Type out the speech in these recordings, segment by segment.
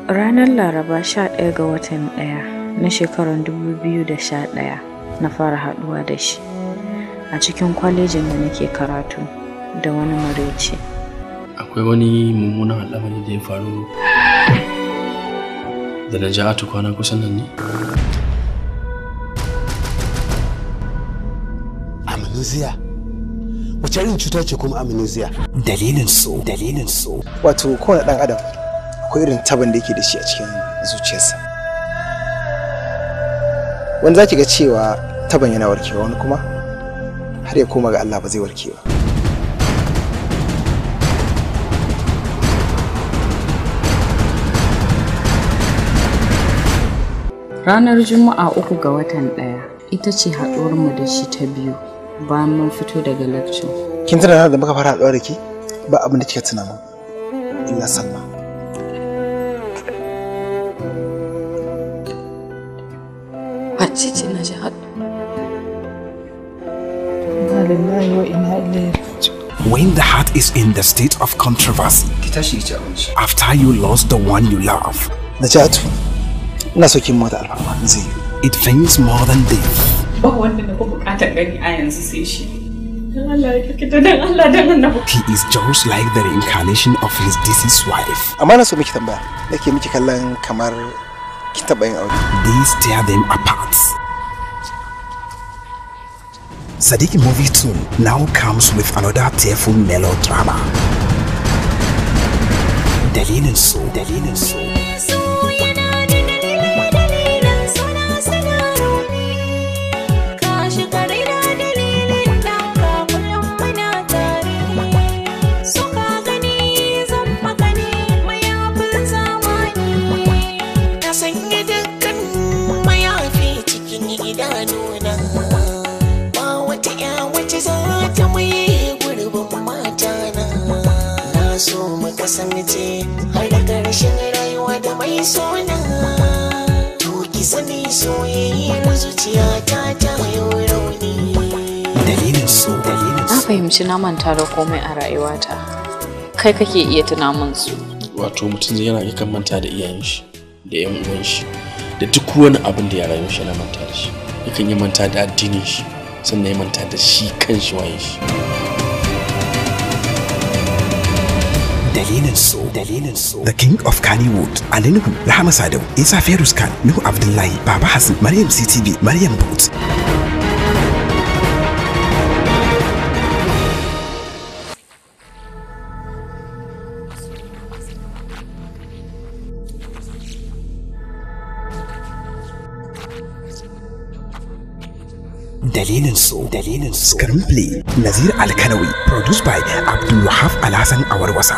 Ranar Laraba 11 ga watan 1 na shekarar 2011 na fara haɗuwa da shi a cikin kwalejin da nake karatu da wani maraice. Akwai wani mummunan al'amari da ya faru da Naja'atu kwana kusan nan ne? Amnesia. Wace irin cuta ce kuma amnesia? Dalilin so, dalilin so. Wato kowane ɗan adam akwai irin taban da yake da shi a cikin zuciyarsa. Wani za ki ga cewa taban yana warkewa, wani kuma har ya koma ga Allah ba zai warke ba. Ranar Juma'a 3 ga watan 1 ita ce haɗuwarmu da shi ta biyu bayan mun fito daga lecture. Kin tuna da muka fara haɗuwa da ke? Ba abin da kika tuna min illa Salma. Wace ce Naja'atu? Inna lillahi wa inna ilaihi raji'un. When the heart is in the state of controversy, Ki tashi ki ci abinci. after you lost the one you love, Naja'atu, ina so kin mota alfarma in zai yi. it feels more than death. Ba wanda na fi bukatar gani a yanzu sai shi. Dan Allah ya kike dan Allah dan Annabi. He is just like the reincarnation of his deceased wife. Amma na so miki tambaya, nake miki kallon kamar kin taɓa yin aure. These tear them apart. Sadiq Movie Toon now comes with another tearful melodrama. Dalilin so, dalilin so. Kasance har da karshen rayuwa da mai sona, to ki sani soyayyar zuciya ta ta yau rauni. Dalilin so, dalilin Na so. fahimci na manta da komai a rayuwata. Kai kake iya tuna min su. Wato mutum yana yakan manta da iyayen shi, da 'yan uwan shi, da duk wani abin da ya rayu shi yana manta da shi. Yakan yi manta da addinin shi, sannan ya manta da shi kanshi waye shi. Dalilin so, dalilin so. The King of Kannywood, Ali Nuhu, Rahama Sadau, Isa Feroz Khan, Nuhu Abdullahi, Baba Hassan, Maryam CTV, Maryam Booth. Dalilin so, dalilin so. Screenplay Nazir Alkanawi, produced by Abdul Wahab Alhassan Awarwasa.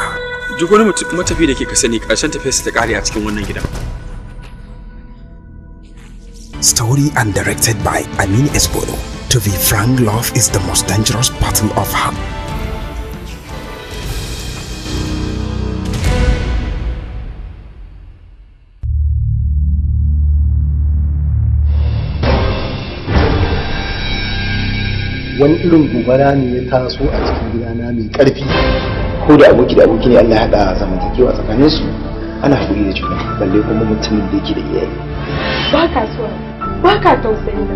Duk wani matafi da ke ka sani ƙarshen tafiyarsa ta ƙare a cikin wannan gidan. Story and directed by Amin Esbono. To be frank, love is the most dangerous battle of heart. Wani irin gobara ne ya taso a cikin gidana mai ƙarfi. Ko da aboki da aboki ne Allah ya haɗa zamantakewa tsakaninsu, ana haƙuri da juna, balle kuma mutumin da yake da iyali. Ba ka so, ba ka tausayi na.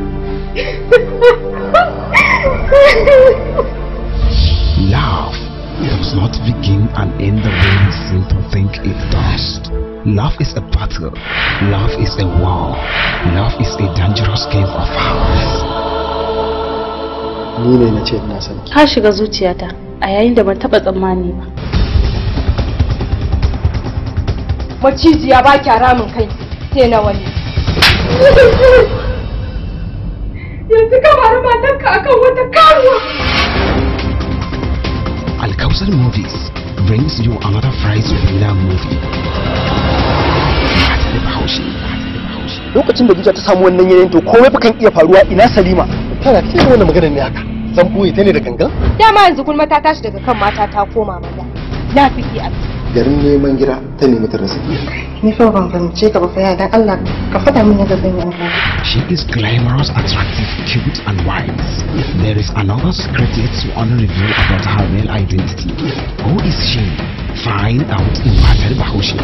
Love does not begin and end the way we seem to think it does. Love is a battle. Love is a war. Love is a dangerous game of hearts. Ni ne na ce ina son ki. Ka shiga zuciyata a yayin da ban taɓa tsammani ba. Macijiya ba kya ramin kai sai na wani. Yanzu ka bari matarka akan wata karuwa. Alkausar Movies brings you another prize winner movie. Matar Bahaushe. Lokacin da zuciya ta samu wannan yanayin to komai fa kan iya faruwa. Ina Salima? Tana cikin wannan maganar ne haka. Zan boye ta ne da gangan? Dama yanzu gulma ta tashi daga kan mata ta koma maza. Na fiki a Garin neman gira ta nemi ta rasa. Ni fa ban fahimce ka ba fa ya, dan Allah ka faɗa min yadda zan yi amfani. She is glamorous, attractive, cute, and wise. There is another secret yet to unreveal about her real identity. Who is she? Find out in Matar Bahaushe.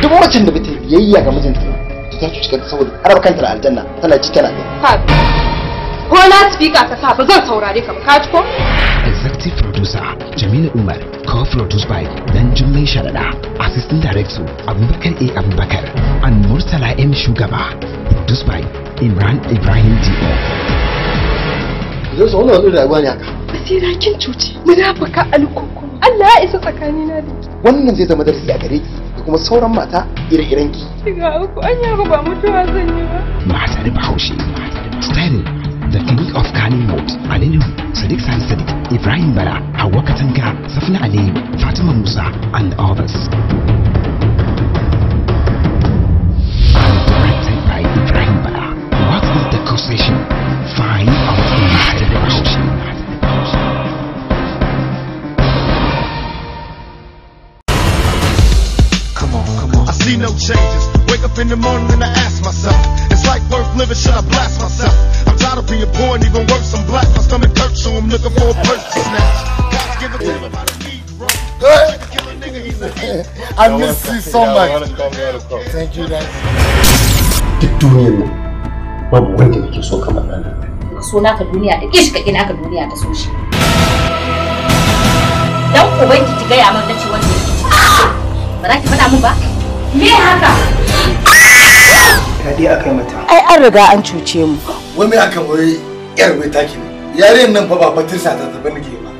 Duk macin da bata biyayya ga mijinta ta cuci kanta saboda har kanta da aljanna tana ci tana gani. Ko na speaker ka sa ba zan saurare ka ba, ka ji ko? Executive producer Jamila Umar, co-produced by Danjummai Sharada, Assistant Director Abubakar A. Abubakar, and Murtala M. Shugaba. Produced by Imran Ibrahim D.O. Zai sa wannan wani rayuwa ne haka. Basira kin cuci, munafuka alkuku. Allah ya isa tsakanina da ki. Wannan zai zama darasi a gare ki da kuma sauran mata ire-iren ki. Shiga uku, anya ba mutuwa zan yi ba. Matar Bahaushe, Styling, The King of Kannywood, Alinu, Sadiq Sani Sadiq, Ibrahim Bala, Hawa Katanga, Safina Aliyu, Fatima Musa, and others. And directed by Ibrahim Bala. What is the causation? Find out in Matar Bahaushe. Come on, come on. I see no changes. Wake up in the morning and I ask myself, is life worth living? Should I blast myself? I'm tired of being poor and even worse, I'm black. My stomach hurts, so I'm looking for a purse to snatch. Cops give a damn about a Negro. Kill a nigga, he's a hero. I miss you so much. Thank you, guys. Duk duniyar nan babu wanda yake so kamar ɗana. Ka so naka duniya ta ƙi shi, ka ƙi naka duniya ta so shi. Dan ubanki ki gaya min nace wanda yake ci. Ba za ki faɗa min ba? Me haka? Fyaɗe aka yi mata. Ai an riga an cuce mu. Wai me aka wai yar wai taki ne? Yaren nan fa ba fatirsa ta tafi nake ba.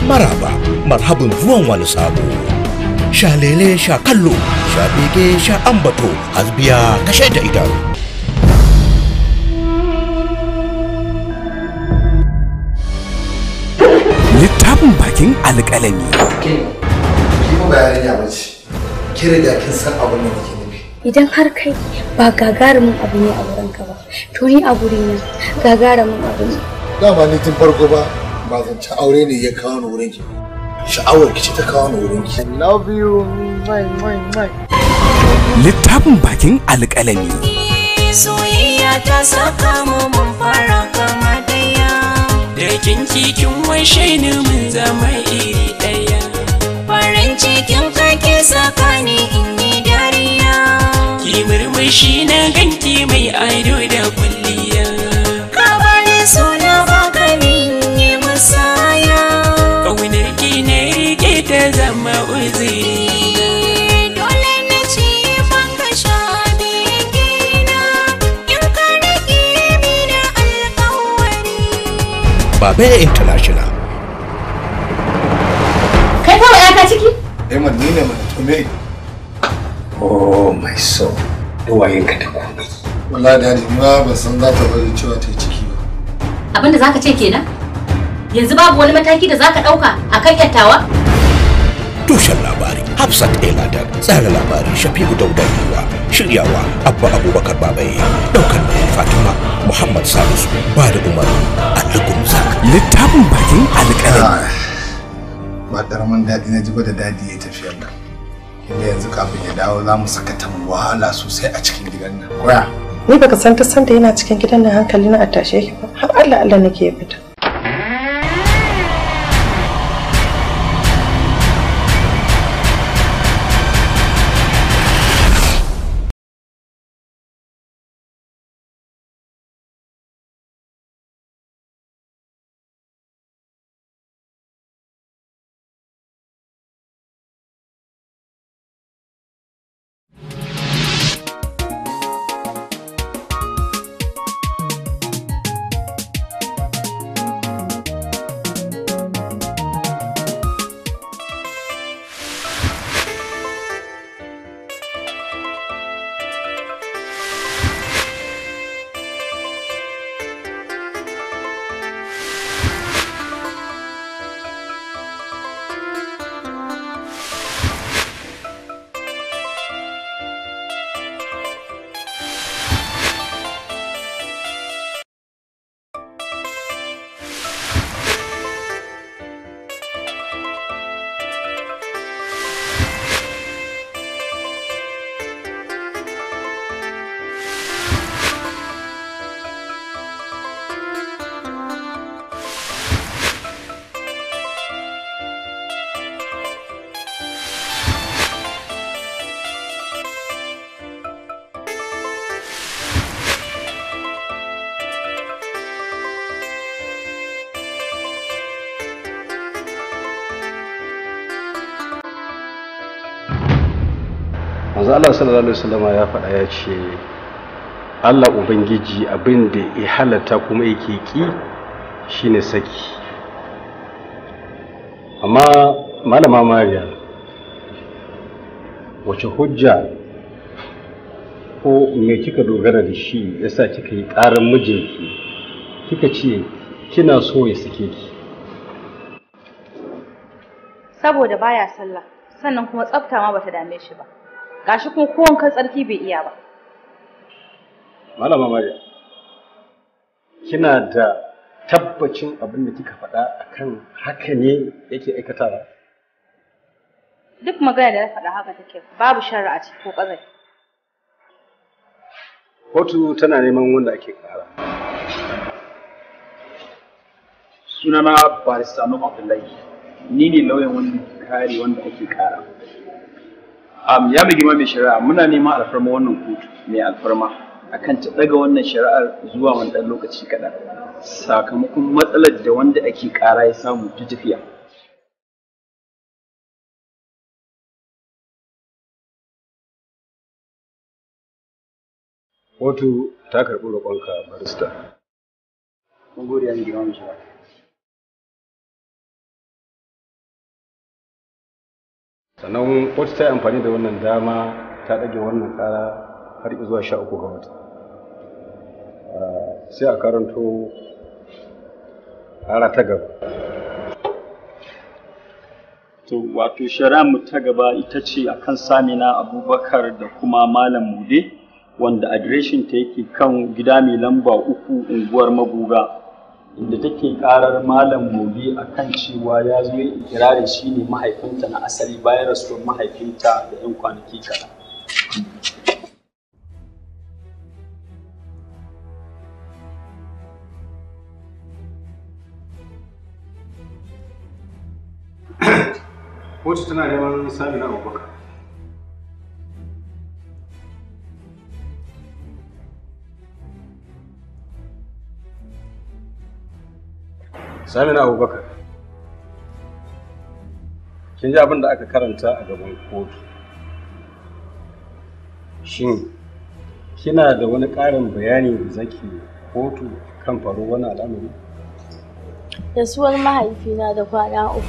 Maraba, marhabin zuwan wani sabo. Sha lele, sha kallo, sha bege, sha ambato, hasbiya kashe da idanu. Littafin bakin alƙalami. Ke, ki ba yarinya bace. Ki riga kin san abin da nake nufi. Idan har kai ba gagarumin abu ne a wurinka ba, to ni a gurina gagarumin abu ne. Dama ni tun farko ba zancen aure ne ya kawo ni wurin ki. Sha'awar ki ce ta kawo ni wurin ki. I love you. Mai mai mai. Littafin bakin alƙalami. Soyayya ta saka mu mun fara kama daya. Da kinki kin washe ni mun zama iri daya. Farin cikin kake saka ni in yi dariya. Ki murmushi na ganki mai ado da kulliya. Ka bani suna baka min yi musaya. Kaunar ki na rike ta zama uzuri. Dole na ce baka sha begina. In ka rike mini alƙawari. Babe International. Kai fa wa ta ciki? Eh man, ni ne man, to me? Oh my soul. Duwayenka da komai. Wallahi daddy, ma ban san za ta bari cewa ta yi ciki ba. Abinda zaka ce kenan? Yanzu babu wani mataki da zaka dauka akan yattawa? Tushen labari Hafsat Eladan, tsara labari Shafi'u Dauda Yiwa, shiryawa Abba Abubakar Babaye, daukar nauyin Fatima Muhammad Salisu, ba da umarni Ali Gumzak. Littafin bakin alƙalami. Ba karamin daɗi na ji ba da dadi ya tafiyar nan. Inda yanzu kafin ya dawo za mu saka ta wahala sosai a cikin gidan nan. Koya. Ni baka san ta sanda yana cikin gidan nan hankali na a tashe yake ba. Har Allah Allah nake ya fita. Manzo Allah sallallahu alaihi wasallam ya faɗa ya ce Allah Ubangiji abin da ya halatta kuma yake ki shine saki. Amma Malama Mariya, wace hujja ko me kika dogara da shi yasa kika yi ƙarar mijinki kika ce kina so ya sake ki? Saboda baya sallah, sannan kuma tsafta ma bata dame shi ba. Gashi kuma ko wankan tsarki bai iya ba. Malama Mariya, kina da tabbacin abin da kika faɗa akan haka ne yake aikatawa? Duk magana da na faɗa haka take, babu sharri a ciki ko ƙazafi. Kotu tana neman wanda ake ƙara. Sunana Barista Nuhu Abdullahi, ni ne lauyan wanda kare wanda ake ƙara. Ya mai girma mai shari'a, muna neman alfarma wannan kotu mai alfarma akan ta ɗaga wannan shari'ar zuwa wani ɗan lokaci kaɗan sakamakon matsalar da wanda ake ƙara ya samu ta tafiya. Kotu ta karɓi roƙonka, barista. Mun gode ya mai girma mai shari'a. Sannan kotu ta yi amfani da wannan dama ta ɗage wannan ƙara har zuwa 13 ga wata. Sai a karanto ƙara ta gaba. To wato shari'ar mu ta gaba ita ce akan Samina Abubakar da kuma Malam Mude, wanda adireshin ta yake kan gida mai lamba 3 unguwar Maguga, inda take karar Malam Mude akan cewa ya zo ya ikirarin shi ne mahaifinta na asali bayan rasuwar mahaifinta da 'yan kwanaki kaɗan. Kotu tana neman Samina Abubakar. Samina Abubakar, kin ji abin da aka karanta a gaban kotu. Shin kina da wani ƙarin bayani da zaki kotu kan faruwar wannan al'amari? Rasuwar mahaifina da kwana 3.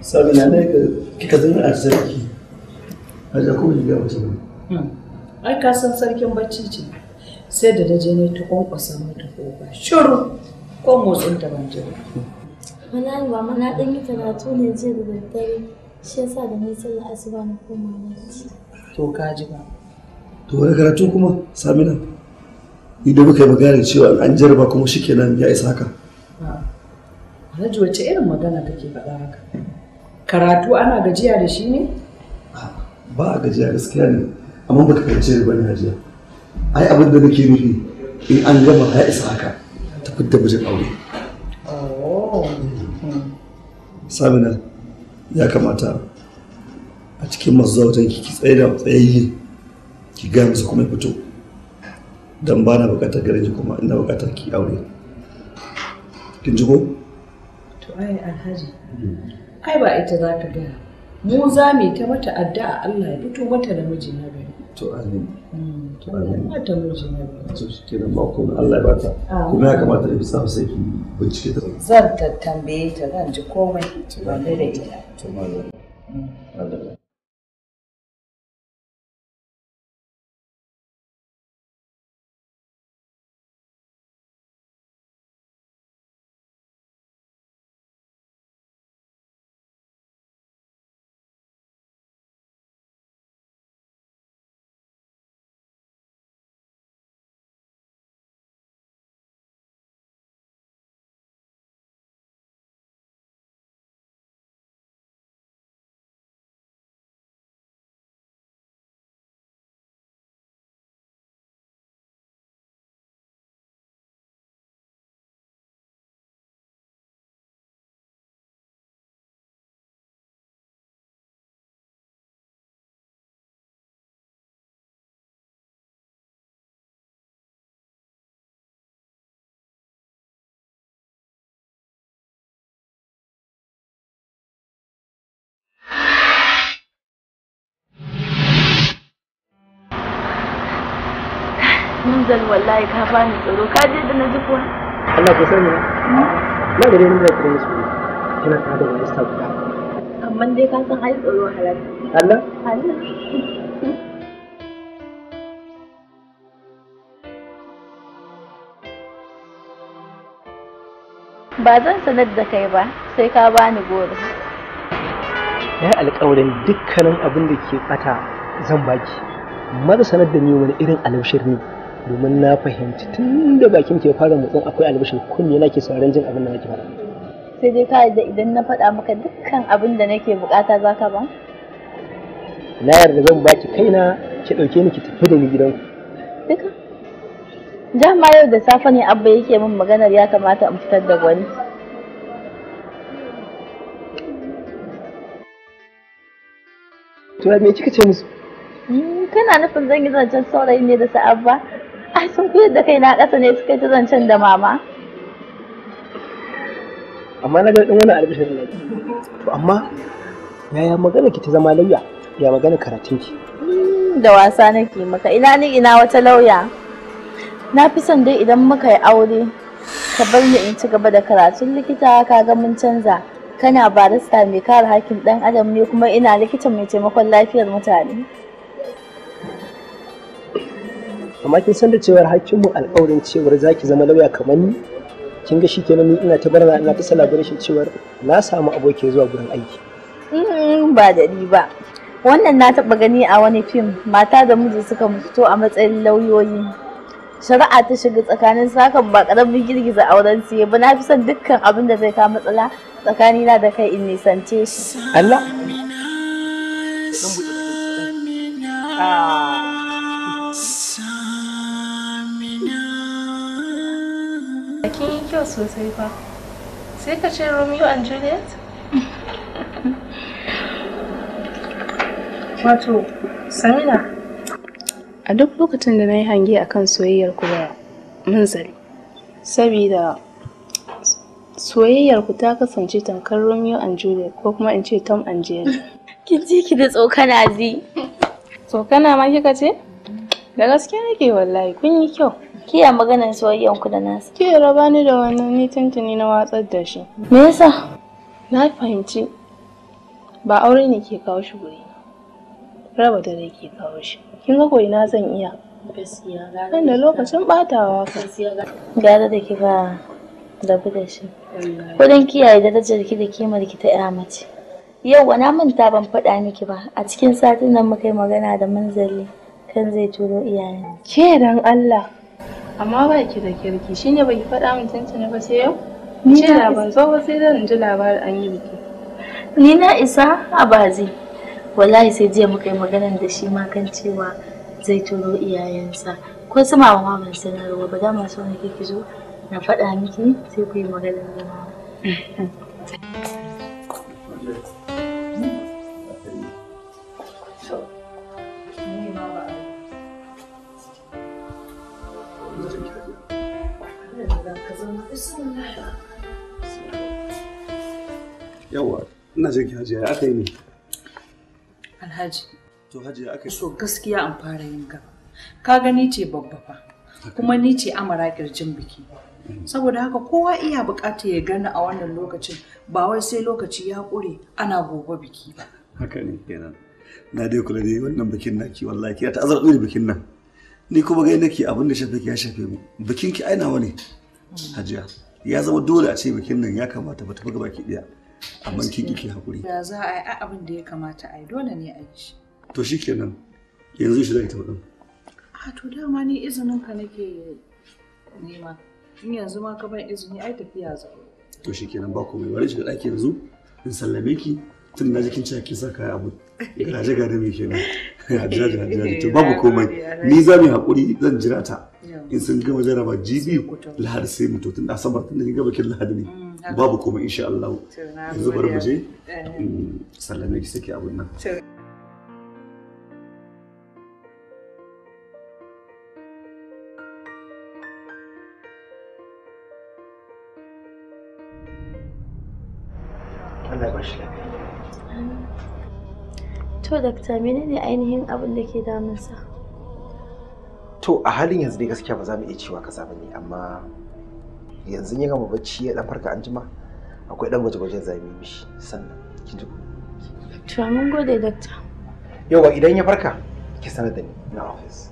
Sabina ne kika zama a sarki, a ko ki ga mace ba. Ai ka san sarkin bacci ce, sai da naje ne ta kwankwasa mata kofa shiru ko motsin ta ban ji ba. Wallahi mama na ɗan yi karatu ne jiya da daddare, shi yasa da nayi sallar asuba na koma bacci. To ka ji ba. To wani karatu kuma Samina? Ni da muka yi magana cewa an jarraba kuma shikenan ya isa haka. Alhaji wace irin magana kake faɗa haka? Karatu ana gajiya da shi ne? Ba a gajiya gaskiya ne, amma baka fahimce ni bane Hajiya. Ai abin da nake nufi in an gama ya isa haka tafi da mijin aure. Samina ya kamata a cikin masu zuwa wajen ki tsaye da tsayayye ki gaya musu kuma ya fito. Don ba na bukatar garin ki kuma ina bukatar ki aure. Kin ji ko? To ai Alhaji, ai ba ita za ka gaya. Mu za mu yi ta mata addu'a Allah ya fito mata da miji na gari. To amin. To amin. Mata miji na gari. To shikenan ba komai Allah ya bata. Kuma ya kamata da bisa sai ki bincike ta. Zan tambaye ta zan ji komai ban da ita. To madalla. Munzal wallahi ka bani tsoro, ka je da na ji kuwa. Allah ko sani na. Na gare ni da kiran su. Kina tare da barista guda. Amma dai ka san ai tsoro halal. Allah? Allah. Ba zan sanar da kai ba sai ka bani goro. Na yi alƙawarin dukkanin abin da ke ɓata zan baki. Maza sanar da ni wani irin albishir ne domin na fahimci tun da bakin ke fara motsin akwai albishir kunne na ke sauran jin abin da nake faɗa. Sai dai ka yarda idan na faɗa maka dukkan abin da nake bukata za ka ban? Na yarda zan baki kaina ki ɗauke ni ki tafi da ni gidanku. Duka? Dama yau da safe ne Abba yake min maganar ya kamata in fitar da gwani. To me kika ce musu? Kana nufin zan yi zancen saurayi ne da su Abba? Ai sun koyar da kai na ƙasa ne suka yi ta zancen da mama. Amma na ga ɗan wani albishir ne. To amma yaya magana ki ta zama lauya? Ya magana karatun ki? Da wasa nake maka ina ni ina wata lauya. Na fi son dai idan muka yi aure ka bar ni in ci gaba da karatun likita, ka ga mun canza. Kana barista mai kare hakkin ɗan adam ne kuma ina likita mai taimakon lafiyar mutane. Amma kin san da cewar hakkinmu alƙawarin cewar za ki zama lauya kamar ni? Kin ga shikenan ni ina ta barna ina ta celebration cewar na samu aboki zuwa gurin aiki. Ba da ni ba. Wannan na taɓa gani a wani fim mata da miji suka fito a matsayin lauyoyi. Shari'a ta shiga tsakanin su, hakan ba ƙaramin girgiza auren su ba. Na fi son dukkan abin da zai kawo matsala tsakanina da kai in nisance shi. Allah? Kin yi kyau sosai fa. Sai ka ce Romeo and Juliet? Wato, Samina, a duk lokacin da na yi hange a kan soyayyar ku da Munzali, saboda soyayyar ku ta kasance tamkar Romeo and Juliet ko kuma in ce Tom and Jerry. Kin ji ki da tsokana zi. Tsokana ma kika ce? Da gaske nake wallahi kun yi kyau. Kiya maganar soyayyan ku da nasa. Ke raba ni da wannan, ni tuntuni na watsar da shi. Me yasa? Na fahimci ba aure ne ke kawo shi guri. Raba dare ke kawo shi. Kin ga ko ina zan iya? Gaskiya Kan da lokacin batawa ka. Gara da kika rabu da shi. Ko dan kiyaye darajar ki da kimar ki ta ƴa mace. Yau na manta ban faɗa miki ba. A cikin satin nan muka yi magana da Munzali kan zai turo iyayen. Ke dan Allah. Amma ba ki da kirki shine baki faɗa min tuntuni ba sai yau? Ni Ce na da ban zo ba sai da in ji labarin an yi biki. Ni na isa a bazi. Wallahi sai jiya muka yi maganan da shi ma kan cewa zai turo iyayensa. Ko su mama ma ban sanarwa ba, dama so nake ki zo na faɗa miki sai ku yi maganan da mama. Yawa, ina jin ki Hajiya, ya aka yi ne? Alhaji. To Hajiya aka yi. So gaskiya an fara yin gaba. Ka gani ce babba fa. Kuma ni ce amara kirjin biki. Saboda haka kowa iya bukata ya gani a wannan lokacin, ba wai sai lokaci ya ƙure ana gobe biki ba. Haka ne kenan. Na dai kula dai wannan bikin naki wallahi kina ta azarbi da bikin nan. Ni kuma gai nake abin da shafe ki ya shafe mu. Bikin ki ai nawa ne. Hajiya, ya zama dole a ce bikin nan ya kamata ba ta buga baki daya. Amma kin ki hakuri. Ya za a yi ai abin da ya kamata a yi dole ne a yi shi. To shikenan. Yanzu shi zai tafi din. A to dama ni izinin ka nake nema. In yanzu ma ka ban izini ai tafiya za. To shikenan ba komai, bari shiga daki yanzu in sallame ki tun na ji kin ce kin sa kaya abu. Garaje gare me kenan. Hajjaji Hajjaji to babu komai. Ni za mu yi hakuri zan jira ta. In sun gama jaraba jibi Lahadi sai mu to tun da Asabar tun da kin ga bikin Lahadi ne. Babu komai insha Allah. Yanzu bari mu je in sallame ki saki abun nan. Allah ya bashi lafiya. To dakta menene ainihin abin da ke damunsa? To a halin yanzu dai gaskiya ba za mu iya cewa kaza bane, amma yanzu ya gama bacci ya dan farka anjima akwai dan gwaje-gwajen za mu yi mishi sannan kin ji ko? To mun gode dakta. Yauwa idan ya farka ki sanar da ni na office.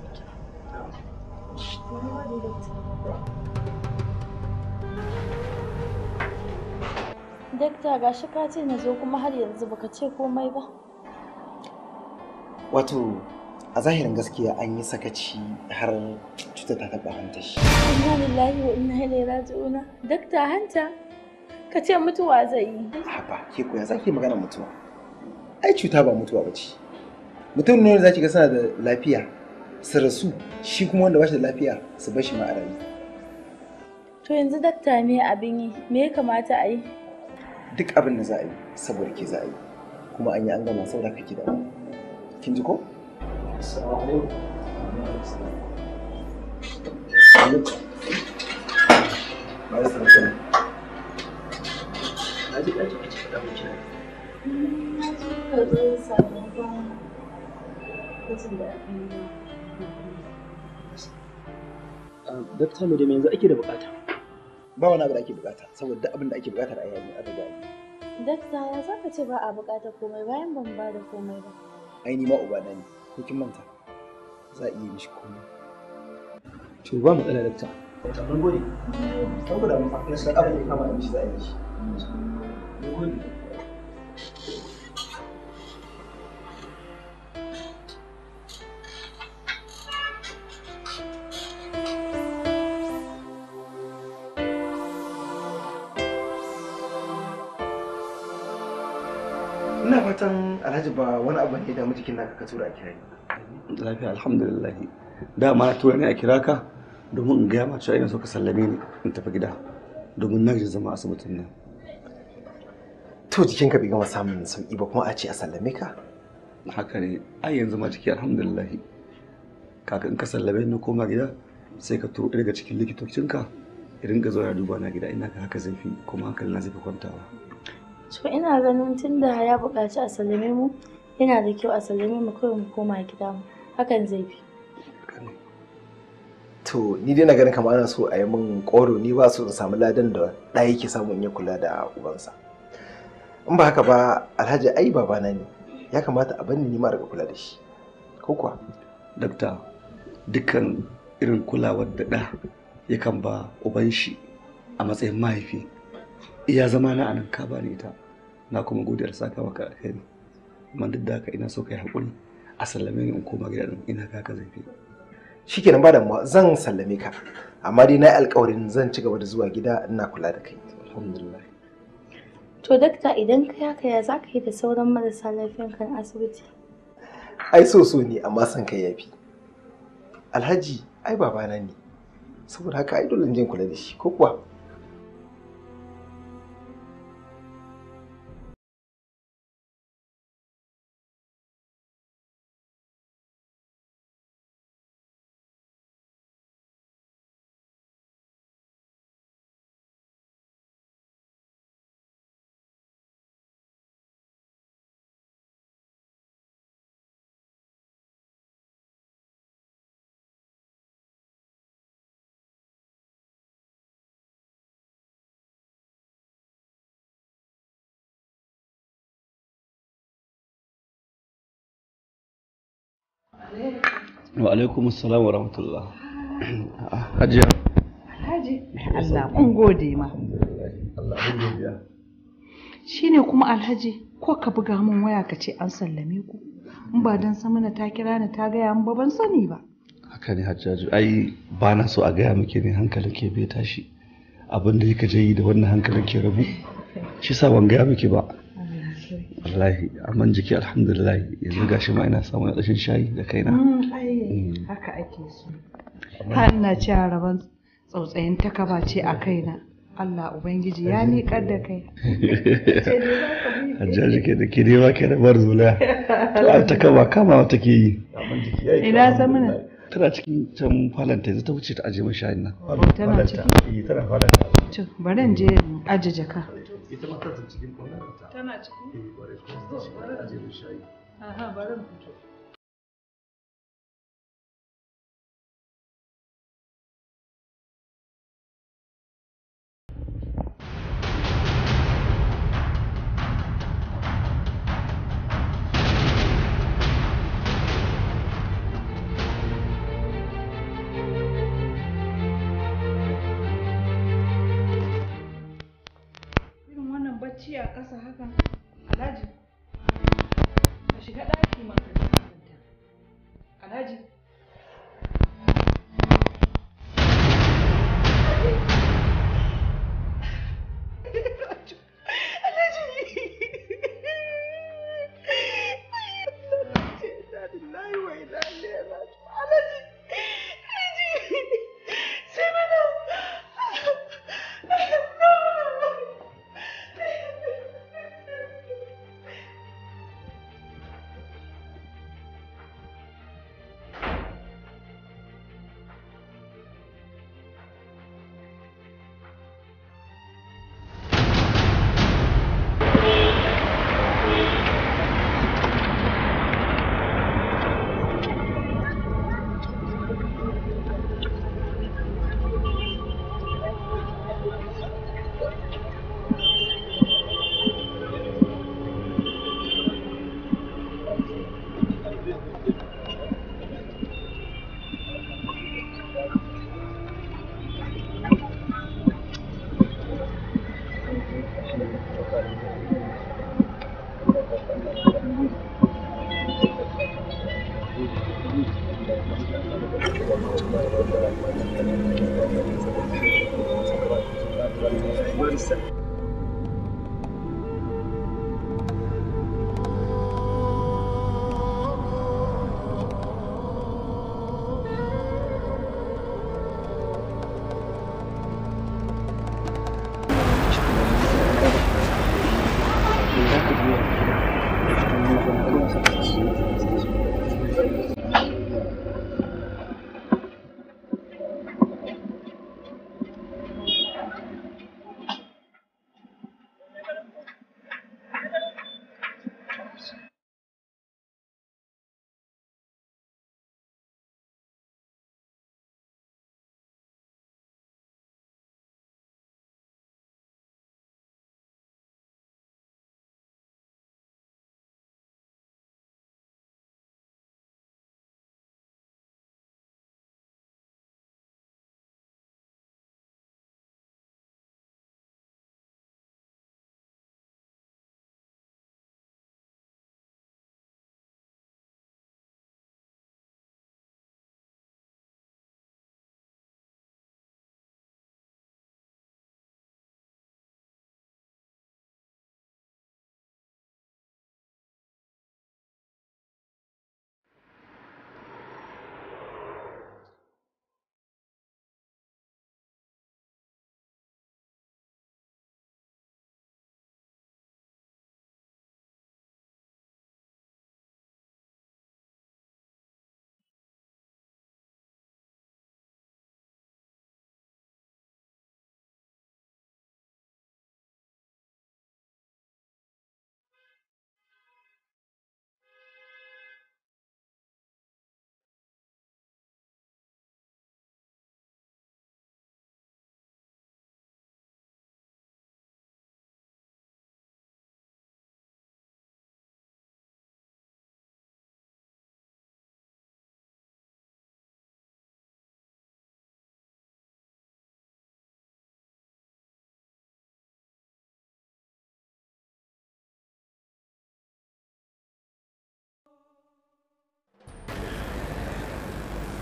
Dakta gashi ka ce na zo kuma har yanzu baka ce komai ba. Wato a zahirin gaskiya an yi sakaci har cutar ta taɓa hanta shi. Inna lillahi wa inna ilaihi raji'una. Dakta hanta ka ce mutuwa zai yi. Haba ke koya zaki magana mutuwa. Ai cuta ba mutuwa bace. Mutum ne zaki ga suna da lafiya su rasu, shi kuma wanda ba shi da lafiya su bar shi ma a rayu. To yanzu dakta me abin yi? Me ya kamata a yi? Duk abin da za a yi saboda ke za a yi, kuma an yi an gama saboda kake da kin ji ko? Assalamu alaikum. Na ji ɗaji a cikin ɗan kira. Na zo karɓar sakamakon gwajin da aka yi. Dakta me da me yanzu ake da bukata? Ba wani abu da ake bukata saboda duk abin da ake bukatar a yayi an riga yi. Dakta ya za ka ce ba a bukatar komai bayan ban ba da komai ba. Ai ni ma ubana ne, ko kin manta? Za a iya mishi komai. To ba matsala dakta. Mun gode. Saboda mun fa san abin da kama a mishi za a yi shi. Mun gode. Ina fatan Alhaji ba wani abu ne da jikin naka ka tura a kira ni. Lafiya alhamdulillah. Dama na tura ne a kira ka domin in gaya ma cewa ina so ka sallame ni in tafi gida domin na gaji zama asibitin nan. To jikinka bai gama samun sauki ba kuma a ce a sallame ka? Haka ne, ai yanzu ma jiki alhamdulillah. Kaka in ka sallame ni koma gida sai ka turo ɗaya daga cikin likitocinka ya dinga zuwa ya duba na gida, ina ga haka zai fi kuma hankali na zai fi kwantawa. To ina ganin tunda ya buƙaci a sallame mu yana da kyau a sallame mu kawai mu koma gida mu, hakan zai fi. To ni dai na ganin kamar ana so a yi min ƙoro, ni ba so in samu ladan da ɗa yake samu in ya kula da ubansa. In ba haka ba Alhaji ai babana ne, ya kamata a banni ni ma riga kula da shi. Ko kuwa? Dakta, dukkan irin kulawar da ɗa yakan ba uban shi a matsayin mahaifi iya zama na anan ka bani ita. Na kuma gode da saka maka alheri. Amma duk da haka ina so kai haƙuri a sallame ni in koma gida din, ina ga haka zai fi. Shikenan ba damuwa zan sallame ka, amma dai na yi alƙawarin zan ci gaba da zuwa gida ina kula da kai. Alhamdulillah. To dakta idan kai haka ya za ka yi da sauran marasa lafiyan kan asibiti? Ai so so ne amma son kai yafi. Alhaji ai babana ne, saboda haka ai dole in je in kula da shi ko kuwa? Wa alaikum assalam wa rahmatullah. Hajiya. Alhaji, Allah mun gode ma. Allah godiya. Shine kuma Alhaji ko ka buga min waya ka ce an sallame ku. In ba dan Samina ta kira ni ta gaya min ba ban sani ba. Haka ne Hajjaju, ai ba na so a gaya miki ne hankalin ke bai tashi. Abin da kika je yi da wannan hankalin ke rabu. Shi sa ban gaya miki ba. Wallahi, amma jiki alhamdulillah yanzu gashi ma ina samun rashin shayi da kaina. Ai haka ake so. Har ina cewa rabon tsautsayin takaba ce a kaina. Allah Ubangiji ya miƙar da kai. Hajjaji ke da ke dai ke da bar zulaya. To ai takaba kama take yi. Ina Samina? Tana cikin can falanta yanzu ta wuce ta aje min shayin nan. Tana ciki? Eh tana falanta. To bari in je in aje jaka. Ita ma tana cikin falanta. Tana ciki? Eh kwarai. Ta aje min shayi. Aha bari in fito. Bacci a ƙasa haka, Alhaji, ka shiga ɗaki man ka kwanta. Alhaji.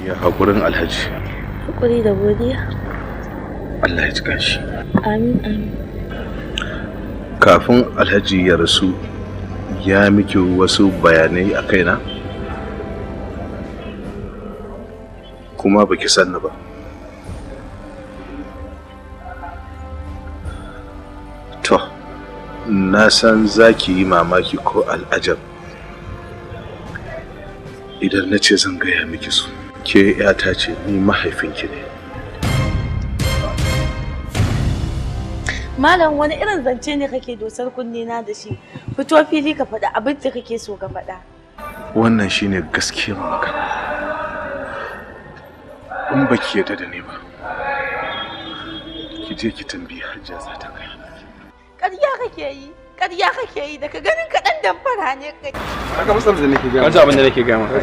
Ya haƙurin Alhaji. Haƙuri da godiya. Allah ya cika shi. Amin amin. Kafin Alhaji ya rasu ya miki wasu bayanai a kaina? Kuma baki sanni ba. To, na san za ki yi mamaki ko al'ajab idan na ce zan gaya miki su. Ke 'yata ce, ni mahaifinki ne. Malam, wani irin zance ne kake dosar kunne na da shi? Fito fili ka faɗa abin da kake so ka faɗa. Wannan shine gaskiyar magana. In baki yarda da ni ba, ki je ki tambayi Hajiya za ta gaya miki. Ƙarya kake yi, ƙarya kake yi, daga ganin kaɗan damfara ne kai. Haka matsalar da nake gaya. Kaji abin da nake gaya maka.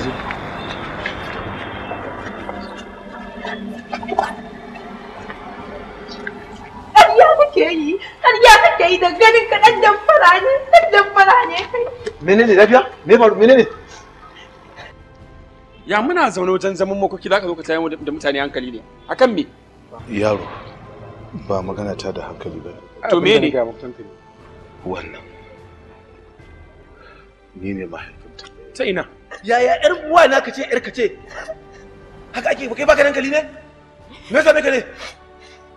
Ƙarya kake yi, ƙarya kake kai da ganin ka dan damfara ne, dan damfara ne kai. Menene lafiya? Me faru? Menene? Ya muna zaune wajen zaman makoki zaka zo ka tayar da mutane hankali ne. Akan me? Yaro, ba magana ta da hankali ba. To me ne? Wannan. Ni ne mahaifinta. Ta ina? Yaya yar uwa na kace yar kace? Haka ake kai baka hankali ne? Me yasa ka ne?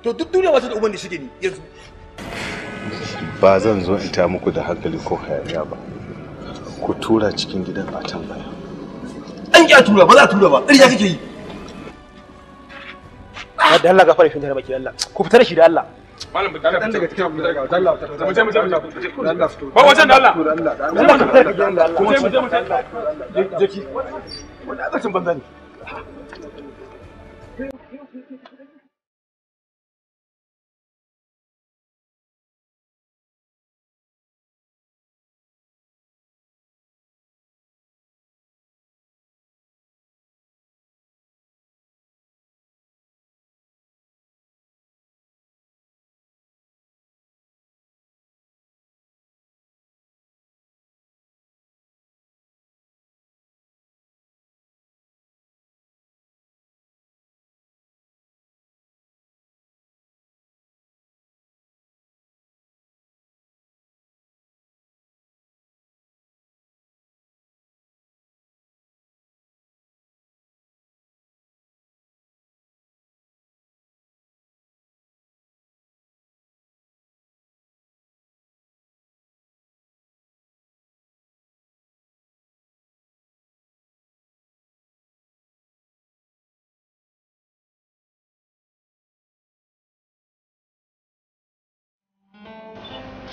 To duk duniya ba ta da uban da shige ni yanzu. Ba zan zo in ta muku da hankali ko hayaniya ba. Ku tura cikin gidan a tambaya. An ki a tura ba za a tura ba, ƙarya kake yi. Da Allah gafara shi da baki Allah. Ku fita da shi da Allah. Malam bi dan daga cikin abu daga Allah mu je mu je mu je. Ba wajen da Allah. Allah ka fita da gidan da Allah. Mu je mu je mu je. Je ki. Wannan azabcin banza ne.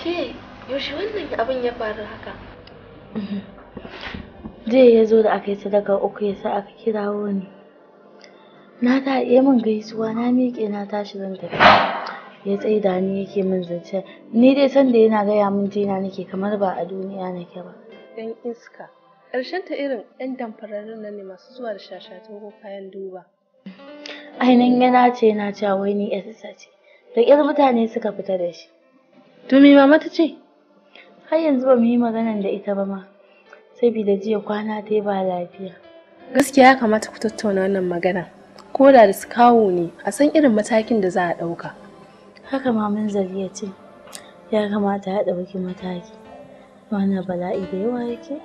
Ke, yaushe wannan abin ya faru haka? Jiya ya zo da aka yi sadaka uku ya sa aka kirawo ni. Na ta iya min gaisuwa na miƙe na tashi zan tafi. Ya tsaida ni yake min zance. Ni dai san da yana gaya min jina nake kamar ba a duniya nake ba. Yan iska. Ƙarshen ta irin 'yan damfararrun nan ne masu zuwa da shashatu ko kayan duba. Ainihin yana ce yana cewa wai ni ƴarsa ce. Da ƙyar mutane suka fita da shi. To me mama ta ce? Har yanzu ba mu yi maganan da ita ba ma. Saboda jiya kwana ta ba lafiya. Gaskiya ya kamata ku tattauna wannan magana. Ko da su kawo ne, a san irin matakin da za a ɗauka. Haka maman Zaliya ce. Ya kamata ya ɗauki mataki. Wannan bala'i da yawa yake.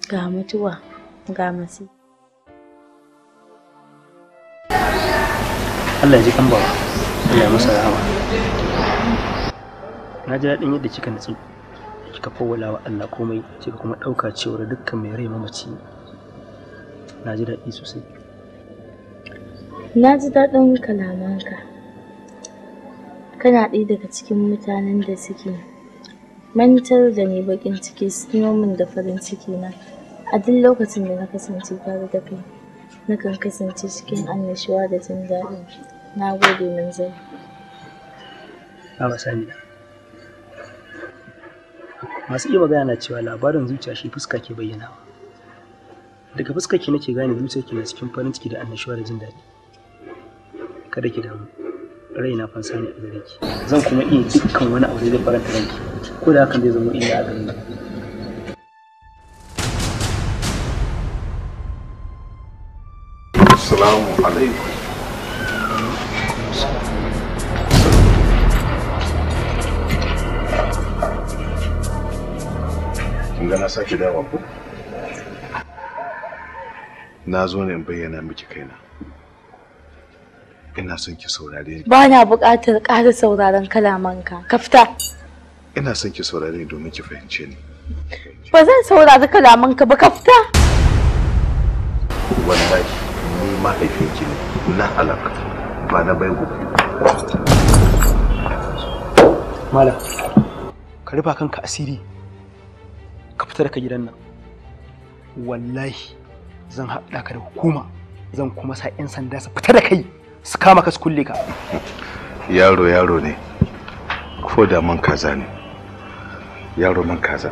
Ga mutuwa, ga masifa. Allah ya ji kan bawa. Allah ya masa rahama. Na ji daɗin yadda kika natsu, kika fawwala wa Allah komai, kika kuma ɗauka cewar dukkan mai rai mamaci ne. Na ji daɗi sosai. Na ji daɗin kalamanka. Kana ɗaya daga cikin mutanen da suke mantar da ni baƙin ciki su tuno min da farin ciki na. A duk lokacin da na kasance tare da kai, nakan kasance cikin annashuwa da jin daɗi. Na gode Munzali. Baba Samina. Masu iya magana na cewa labarin zuciya shi fuska ke bayyanawa. Daga fuskar ki nake gane zuciyarki na cikin farin ciki da annashuwa da jin daɗi. Kada ki damu. Raina fansa ne a gare ki. Zan kuma iya dukkan wani abu da zai faranta ranki. Ko da hakan zai zama illa a gare ni. Assalamu alaikum. Kin ga na sake dawowa ko? Na zo ne in bayyana miki kaina. Ina son ki saurare ni. Ba na buƙatar ƙara sauraron kalamanka. Ka fita. Ina son ki saurare ni domin ki fahimce ni. Ba zan saurari kalamanka ba, ka fita. Wallahi ni mahaifinki ne na halak ba na baigo ba. Malam, ka rufa kanka asiri. Ka fita daga gidan nan. Wallahi zan haɗa ka da hukuma, zan kuma sa 'yan sanda su fita da kai su kama ka su kulle ka. Yaro yaro ne, ko da man kaza ne. Yaro man kaza,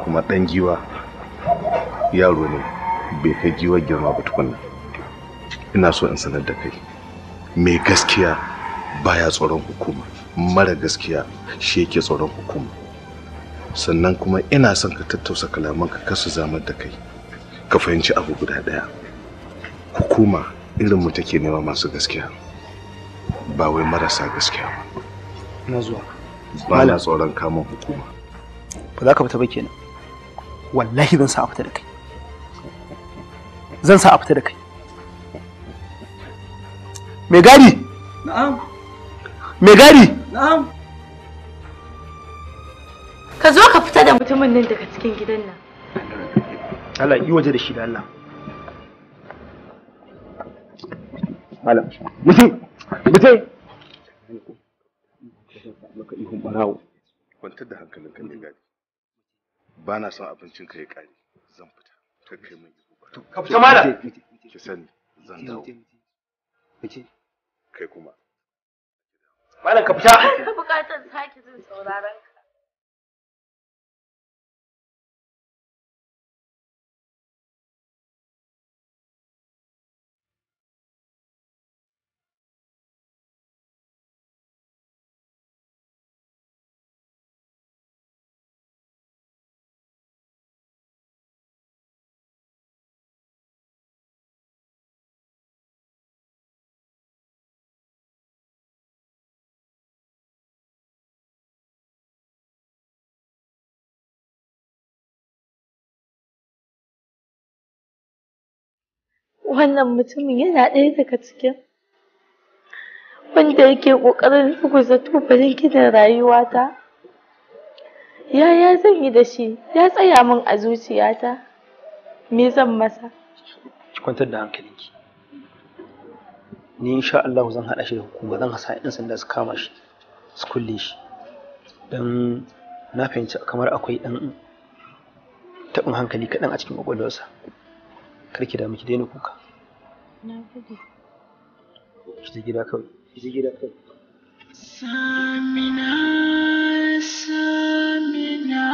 kuma ɗan giwa yaro ne bai kai giwar girma ba tukunna. Ina so in sanar da kai, mai gaskiya baya tsoron hukuma, mara gaskiya shi yake tsoron hukuma. Sannan kuma ina son ka tattausa kalamanka kar su zamar da kai. Ka fahimci abu guda ɗaya. Hukuma irin mu take nema masu gaskiya, ba wai marasa gaskiya ba. Ina zuwa. Ba na tsoron kamun hukuma. Ba za ka fita ba kenan. Wallahi zan sa a fita da kai. Zan sa a fita da kai. Mai gadi! Na'am. Mai gadi! Na'am. Ka zo ka fita da mutumin nan daga cikin gidan nan. Allah yi waje da shi da Allah. Malam, mutum, mutum. Maka ihun barawo. Kwantar da hankalinka mai gadi. Ba na son abincin ka ya kare. Zan fita. Kar kai min ihu barawo. Ka fita malam. Ki sani zan dawo. Kai kuma. Malam ka fita. Ka bukatar sake jin sauraron ka. Wannan mutumin yana ɗaya daga cikin wanda yake ƙoƙarin ruguza tubalin ginin rayuwata. Yaya zan yi da shi? Ya tsaya min a zuciyata. Me zan masa? Ki kwantar da hankalinki. Ni insha Allah zan haɗa shi da hukuma, zan sa 'yan sanda su kama shi, su kulle shi. Don na fahimci kamar akwai ɗan taɓin hankali kaɗan a cikin ƙwaƙwalwarsa. Kar ki damu, ki daina kuka. Na gode. Ki je gida kawai. Ki je gida kawai. Samina, Samina,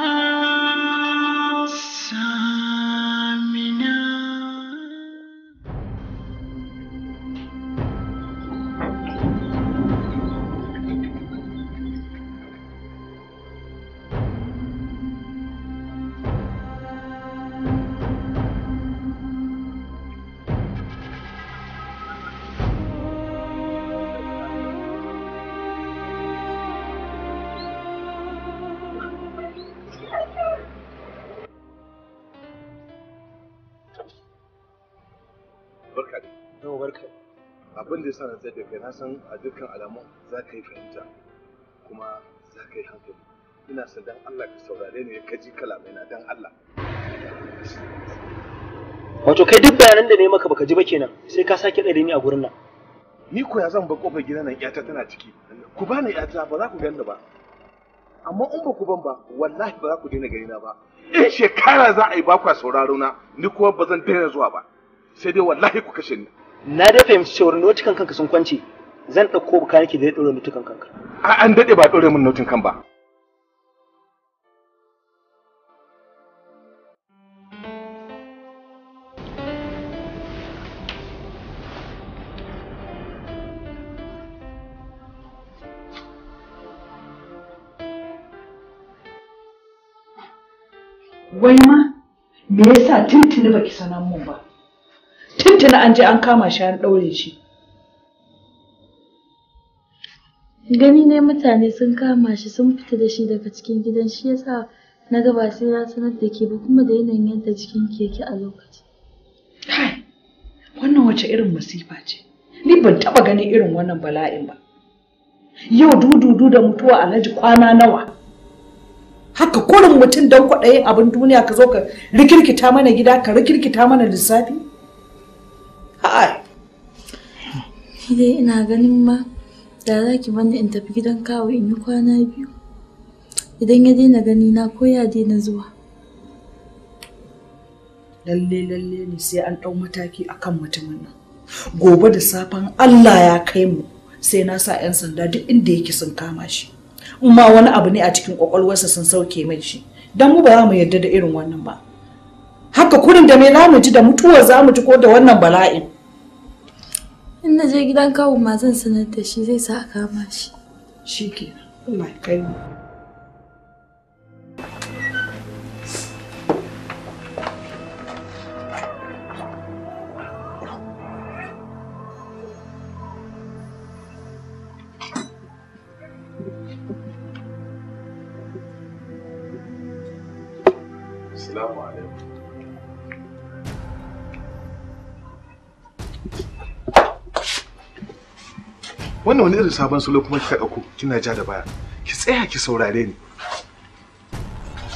Samina. Barka dai. Yau barka. Abin da ya sa na tsaye da kai, na san a dukkan alamun za ka yi fahimta kuma za ka yi hankali. Ina son dan Allah ka saurare ni ka ji kalamai na dan Allah. Wato kai duk bayanan da ne maka baka ji ba kenan, sai ka sake tsare ni a gurin nan. Ni ko ya zan bar kofar gidan nan ƴata tana ciki. Ku bani ƴata ba za ku gani ba. Amma in ba ku ban ba, wallahi ba za ku daina gani na ba. In shekara za a yi ba kwa sauraro na, ni kuma ba zan daina zuwa ba. Sai dai wallahi ku kashe ni. Na dai fahimci cewar notukan kanka sun kwance. Zan ɗauko buka nake da ya ɗora notukan kanka. A an daɗe ba ɗore min notin kan ba. Wai ma me yasa tuntuni baki sanar mun ba? Tuntuni an je an kama shi an ɗaure shi. Gani ne mutane sun kama shi sun fita da shi daga cikin gidan, shi yasa na ga ba sai na sanar da ke ba, kuma da yanayin yadda jikin ke yake a lokacin. Kai, wannan wace irin masifa ce? Ni ban taɓa ganin irin wannan bala'in ba. Yau dududu da mutuwa Alhaji kwana nawa. Haka kurin mutum don kwaɗayin abin duniya ka zo ka rikirkita mana gida, ka rikirkita mana lissafi? Hai. Ni dai ina ganin ma da za ki bani in tafi gidan kawu in yi kwana biyu. Idan ya daina gani na ko ya daina zuwa. Lalle lalle ne sai an ɗau mataki akan mutumin nan. Gobe da safen Allah ya kai mu sai na sa 'yan sanda duk inda yake sun kama shi. In ma wani abu ne a cikin kwakwalwarsa sun sauke mai shi. Don mu ba za mu yarda da irin wannan ba. Haka kurin da me za mu ji, da mutuwar za mu ji ko da wannan bala'in. In na je gidan kawo ma zan sanar da shi, zai sa a kama shi. Shi kenan. Allah ya kai mu. Assalamu alaikum. Wannan wani irin sabon salo kuma kika ɗauko kina ja da baya. Ki tsaya ki saurare ni.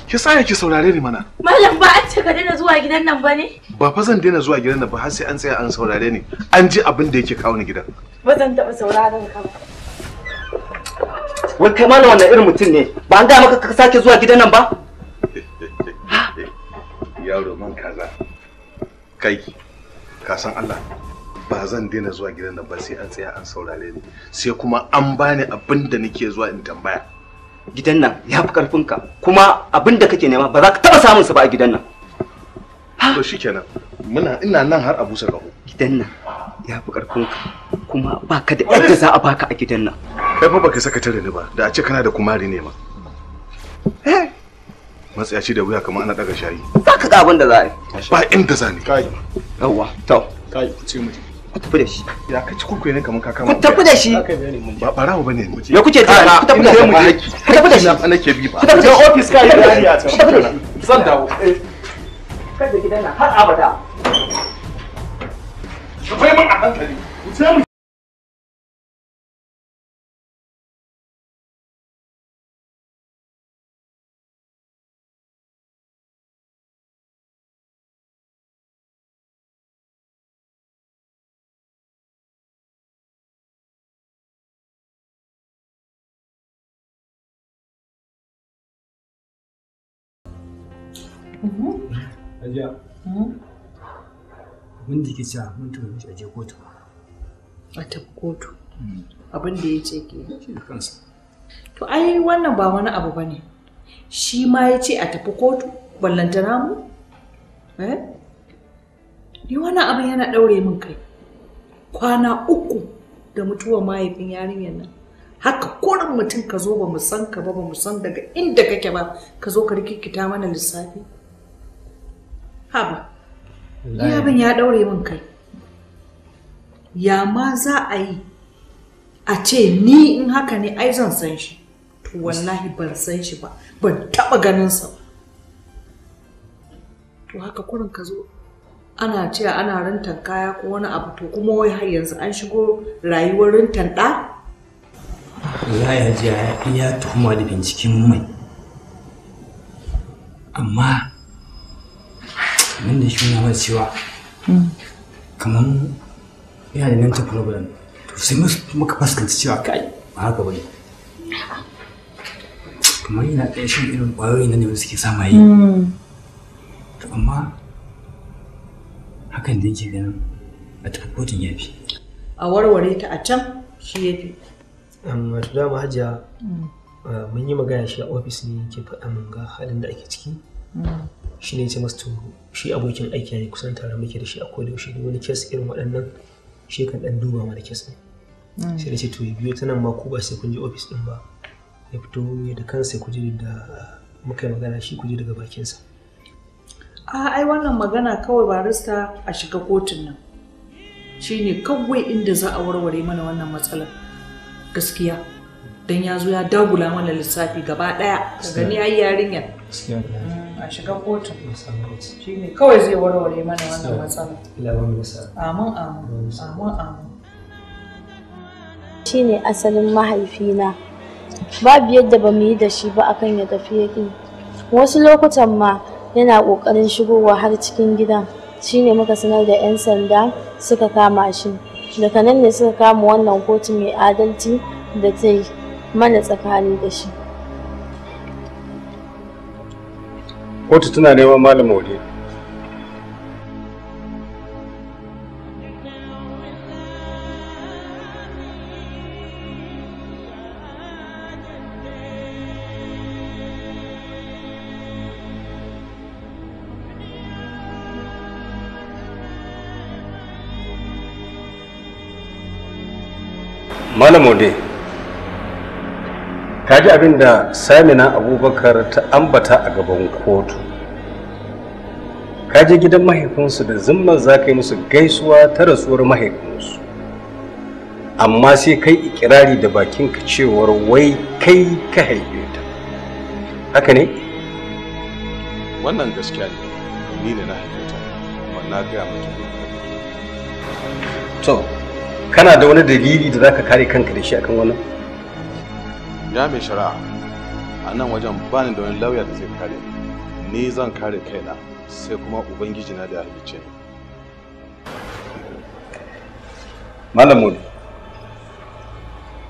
Ki tsaya ki saurare ni mana. Malam, ba an ce ka daina zuwa gidan nan ba ne? Ba fa zan daina zuwa gidan nan ba har sai an tsaya an saurare ni. An ji abin da yake kawo ni gidan. Ba zan taɓa sauraron ka ba. Wai kai malam wannan irin mutum ne? Ba an gaya maka ka sake zuwa gidan nan ba? Yaro man kaza. Kai, ka san Allah, ba zan daina zuwa gidan nan ba sai an tsaya an saurare ni, sai kuma an bani abin da nake zuwa in tambaya. Gidan nan ya fi karfinka, kuma abin da kake nema ba za ka taɓa samun sa ba a gidan nan. To shikenan, muna ina nan har a busa ƙaho. Gidan nan ya fi karfinka, kuma baka da yadda za a baka a gidan nan. Kai fa baka saka tare ni ba, da a ce kana da kumari ne ma. Matsayaci da wuya kamar ana daga shayi. Za ka ga abin da za a yi. Ba inda za ni. Kai. Yawwa, to. Kai, ku ce mu. Ku tafi da shi. Ya ka ci kurkuye ne kamar ka kama. Ku tafi da shi. Ba barawo bane ni. Me kuke tunani? Ku tafi da shi. Ku tafi da shi. Na nake bi ba. Ku tafi da shi. Office kai bayani a can. Ku tafi da shi. Zan dawo. Kada gidan nan har abada. Ka bai min a hankali. Ku ce mu. Hajiya, abin da ke cewa mun tafi shi a je kotu. A tafi kotu. Abin da ya ce ke. Shi da kansa. To ai wannan ba wani abu bane. Shi ma ya ce a tafi kotu, ballantana mu? Eh? Ni wannan abin yana ɗaure min kai. Kwana 3 da mutuwar mahaifin yarinyar nan. Haka kurin mutum ka zo ba mu san ka ba, ba mu san daga inda kake ba, ka zo ka rikikita mana lissafi. Haba, ni abin ya ɗaure min kai. Ya ma za a yi a ce ni in haka ne ai zan san shi. To wallahi ban san shi ba, ban taɓa ganinsa ba. To haka kurin ka zo ana cewa ana rintan kaya ko wani abu, to kuma wai har yanzu an shigo rayuwar rintan ɗa? Wallahi Hajiya ya tuhuma da binciken mai. Amma abin da shi nuna mana cewa kamar yana da mental problem, to sai muka fuskanci cewa kai ba haka bane. Kamar yana ɗaya shan irin ƙwayoyin nan ne wanda suke sa maye. To amma hakan da yake ganin a tafi kotun ya fi. A warware ta a can shi ya fi. Wato dama Hajiya, mun yi magana shi a ofis ne yake faɗa mun ga halin da ake ciki. Shi ne ce masa to shi abokin aiki ne, kusan tare muke da shi a koda yaushe, duk wani kes irin waɗannan shi kan ɗan duba mana kes ɗin. Sai da ce to ya biyo ta nan ma ku ba sai kun je ofis ɗin ba. Ya fito ya da kansa ku je da muka yi magana shi ku je daga bakinsa. A ai wannan magana kawai barista a shiga kotun nan. Shi ne kawai inda za a warware mana wannan matsalar. Gaskiya. Don ya zo ya dagula mana lissafi gaba ɗaya. Daga ni ai yarinyar. A shiga kotun. Shi ne kawai zai warware mana wannan matsala. Amin amin. Amin amin. Shi ne asalin mahaifina. Babu yadda ba mu yi da shi ba akan ya tafi yaƙi. Wasu lokutan ma yana ƙoƙarin shigowa har cikin gidan. Shi ne muka sanar da 'yan sanda suka kama shi. Daga nan ne suka kama wannan kotu mai adalci da ta yi mana tsakani da shi. Kotu tana neman Malam Maude. Malam Ode, ka ji abin da Samina Abubakar ta ambata a gaban kotu. Ka je gidan mahaifinsu da zimman za ka yi musu gaisuwa ta rasuwar mahaifinsu. Amma sai kai ikirari da bakinka cewar wai kai ka haife ta. Haka ne? Wannan gaskiya ne, ni ne na haife ta, kuma na gaya mata. To, kana da wani dalili da zaka kare kanka da shi akan wannan? Ya mai shari'a, a nan wajen bani da wani lauya da zai kare ni. Ni zan kare kaina, sai kuma Ubangiji na da ya halicce ni. Malam Mudi,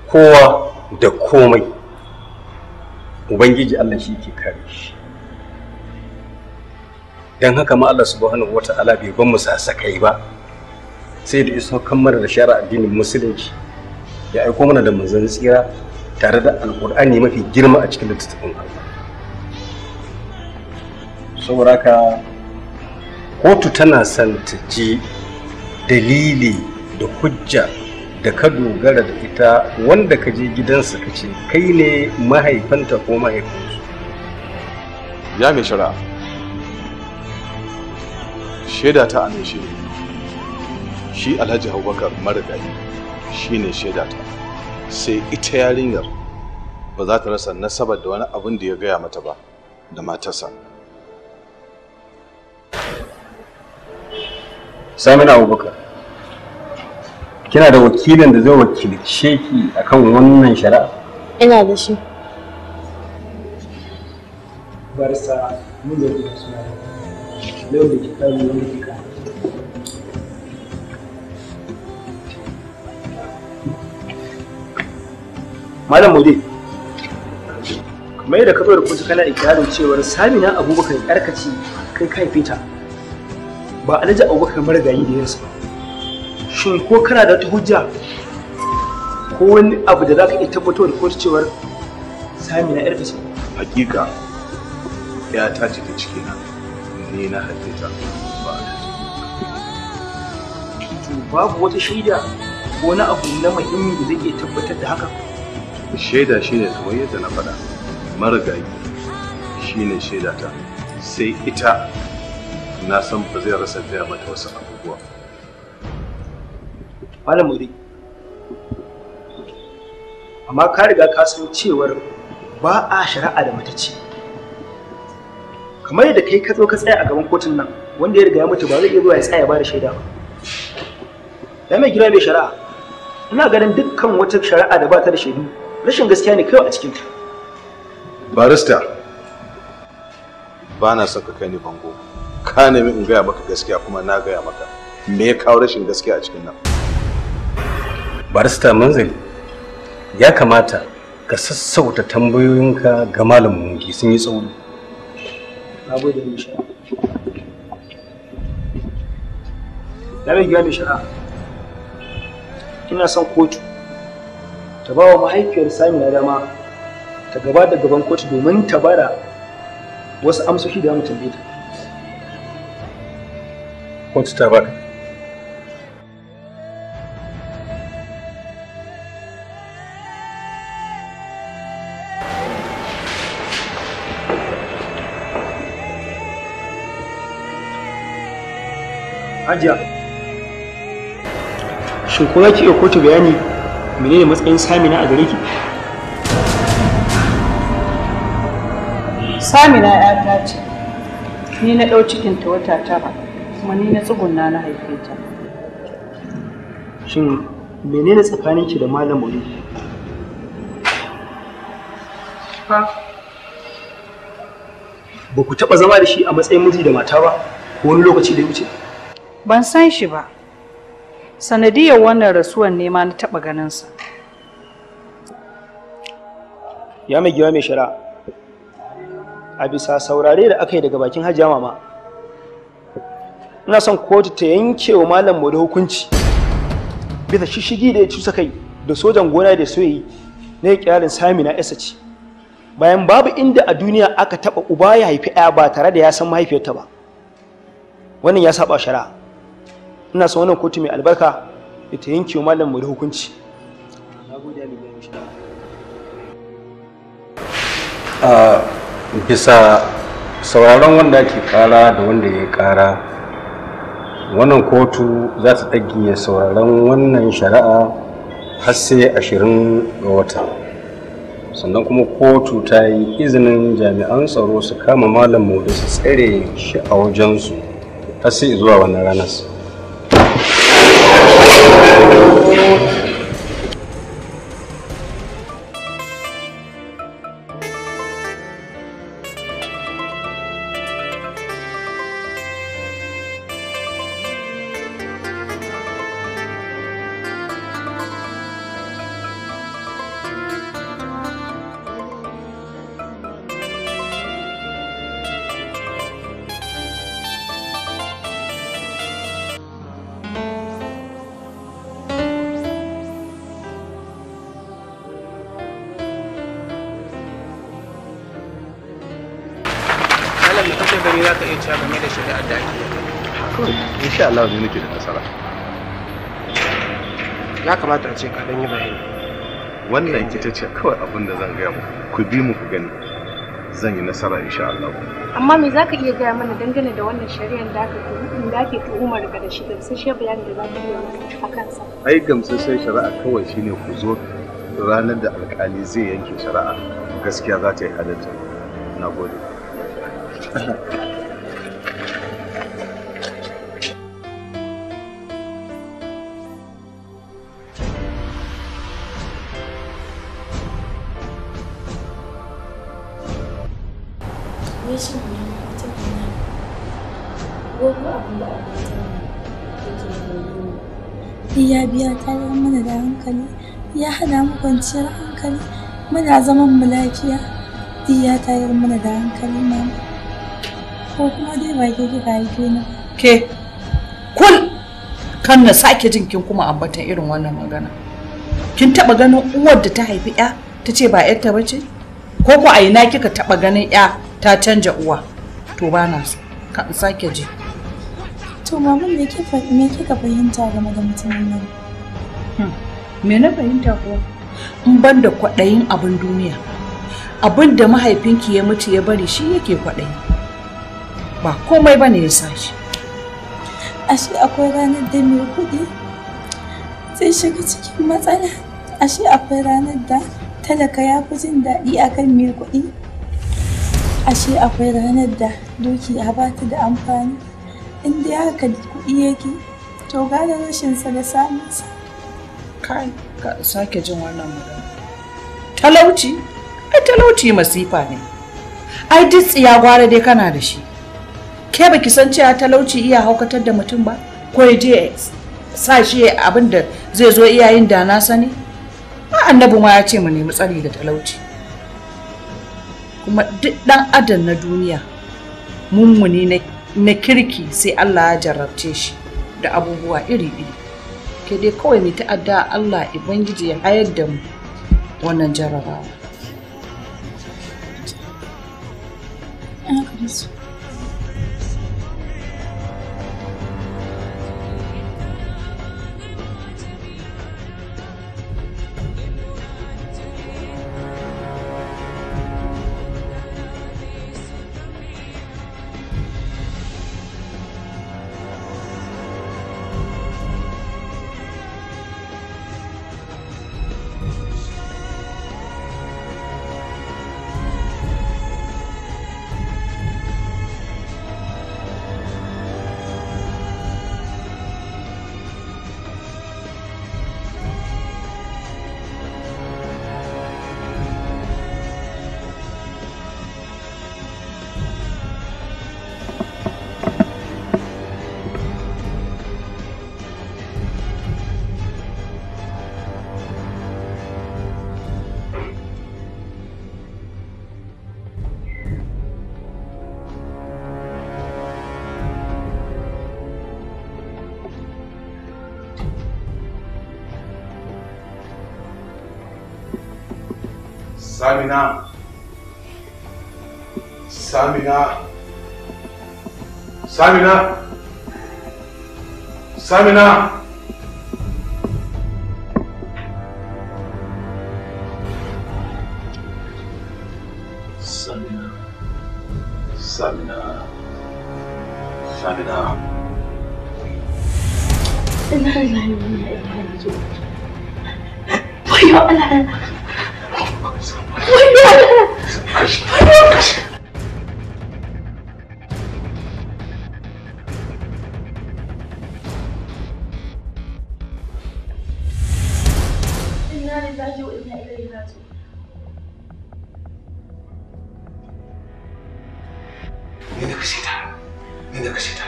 kowa da komai Ubangiji Allah shi ke kare shi. Don haka ma Allah subhanahu wata'ala bai ban mu sasakai ba, sai da iso kan mana da shari'ar addinin musulunci, ya aiko mana da manzon tsira tare da alkur'ani mafi girma a cikin littattafan Allah. Saboda haka kotu tana son ta ji dalili da hujja da ka dogara da ita wanda ka je gidansa ka ce kai ne mahaifanta ko mahaifinsu. Ya mai shari'a, shaida ta anan shi ne shi Alhaji Abubakar marigayi shi ne shaida ta, sai ita yarinyar ba za ta rasa nasabar da wani abin da ya gaya mata ba da matarsa. Samina Abubakar, kina da wakilin da zai wakilce ki akan wannan shari'a? Ina da shi. Barista mun da suna lauyan da ke kare wanda ke kare. Malam Maude, kamar yadda ka zo da kotu kana ikirarin cewar Samina Abubakar yarka ce kai ka haife ta, ba Alhaji Abubakar marigayi da yarsa ba. Shin ko kana da wata hujja ko wani abu da za ka iya tabbatar da kotu cewar Samina yarka ce? Hakika ya ta ce ta cikina, ni na haife ta ba Alhaji. To babu wata shaida ko wani abu na muhimmi da zai iya tabbatar da haka? Shaida shine kamar yadda na faɗa, marigayi shine shaida ta, sai ita na san ba zai rasa gaya mata wasu abubuwa. Malam Maude, amma ka riga ka san cewar ba a shari'a da matacce. Kamar yadda kai ka zo ka tsaya a gaban kotun nan, wanda ya riga ya mutu ba zai iya zuwa ya tsaya ba da shaida ba. Ya mai gida mai shari'a, ina ganin dukkan wata shari'a da ba ta da shaidu rashin gaskiya ne kawai a cikinta. Barista, ba na son ka kai ni bango. Ka nemi in gaya maka gaskiya kuma na gaya maka. Me ya kawo rashin gaskiya a cikin nan? Barista Manzali, ya kamata ka sassauta tambayoyinka ga Malam Mudi, sun yi tsauri. Na gode mai shari'a. Ya mai gida mai shari'a, ina son kotu ta ba wa mahaifiyar Samina dama ta gabata gaban kotu domin ta bada wasu amsoshi da mu tambaye ta. Kotu ta baka. Hajiya, shin ko za ki iya kotu bayani menene matsayin Samina a gare ki? Samina ‘yata ce, ni na ɗau cikinta wata 9, kuma ni na tsugunna na haife ta. Shin menene tsakaninki da Malam Maude? Ba ku taɓa zama da shi a matsayin miji da mata ba, ko wani lokaci da ya wuce? Ban san shi ba. Sanadiyar wannan rasuwan ne ma na taɓa ganinsa. Ya mai giwa mai shari'a, a bisa saurare da aka yi daga bakin Hajiya Mama, ina son kotu ta yanke wa Malam Maude hukunci bisa shishigi da ya cusa kai da sojan gona da so yi na ikirarin Samina yarsa ce, bayan babu inda a duniya aka taɓa uba ya haifi 'ya ba tare da ya san mahaifiyarta ba. Wannan ya saba shari'a. Ina son wannan kotu mai albarka da ta yanke wa Malam Maude hukunci. A bisa sauraron wanda ake kara da wanda ya kara, wannan kotu za ta ɗage sauraron wannan shari'a har sai 20 ga wata. Sannan kuma kotu ta yi izinin jami'an tsaro su kama Malam Maude su tsare shi a wajensu har sai zuwa wannan ranar. Malam, me kake gani za ka iya cewa game da shari'ar da ake Kawai insha Allah ne nake da nasara. Ya kamata a ce ka dan yi bayani. Wannan ita ce kawai abin da zan gaya muku. Ku bi mu ku gani. Zan yi nasara insha Allah. Amma me za ka iya gaya mana dangane da wannan shari'ar da aka da ake tuhumar ka da shi, gamsasshen bayani da za ka iya mana a kansa? Ai gamsasshen shari'a kawai shine ku zo ranar da alkali zai yanke shari'a, gaskiya za ta yi halinta. Na gode. Wai shin wannan mutumin nan ko ko abin da abokan yake hango ne? Ya biya tayar mana da hankali, ya hana mu kwanciyar hankali, muna zaman mu lafiya. Duk ya tayar mana da hankali mama. Ko kuma dai ba ke kika haife ni ba. Ke, kul kan na sake jin kin kuma ambatan irin wannan magana. Kin taba ganin uwar da ta haifi ya ta ce ba yarta ba ce? Ko ko a ina kika taba ganin ya ta canja uwa? To ba na so, ka in sake ji. To mama, me kika fahimta game da mutumin nan? Me na fahimta kuwa? In ban da kwaɗayin abin duniya. Abin da mahaifinki ya mutu ya bari shi yake kwaɗayi. Ba komai bane ya sa shi. Ashe akwai ranar da mai kuɗi zai shiga cikin matsala. Ashe akwai ranar da talaka ya fi jin daɗi akan mai kuɗi. Ashe akwai ranar da dukiya ba ta da amfani. In dai haka kuɗi yake, to gara rashinsa da samunsa. Kai, ka sake jin wannan magana. Talauci? Ai talauci masifa ne. Ai duk tsiya gwara dai kana da shi. Ke baki san cewa talauci iya haukatar da mutum ba? Ko ya je sa shi abin da zai zo iyayen da na sani? Ma annabi ma ya ce mu nemi tsari da talauci. Kuma duk ɗan adam na duniya mummuni na kirki sai Allah ya jarrabce shi da abubuwa iri-iri. Ke dai kawai mu ta'adda Allah Ubangiji ya hayar da mu wannan jarrabawa. Samina. Samina. Samina. Samina. Samina. Samina. Samina. Inna lillahi wa inna ilaihi raji'un. Wayyo Allah. Wayyo Allah. Wayyo. Inna lillahi wa inna ilaihi raji'un. Ni na kashe ta. Ni na kashe ta.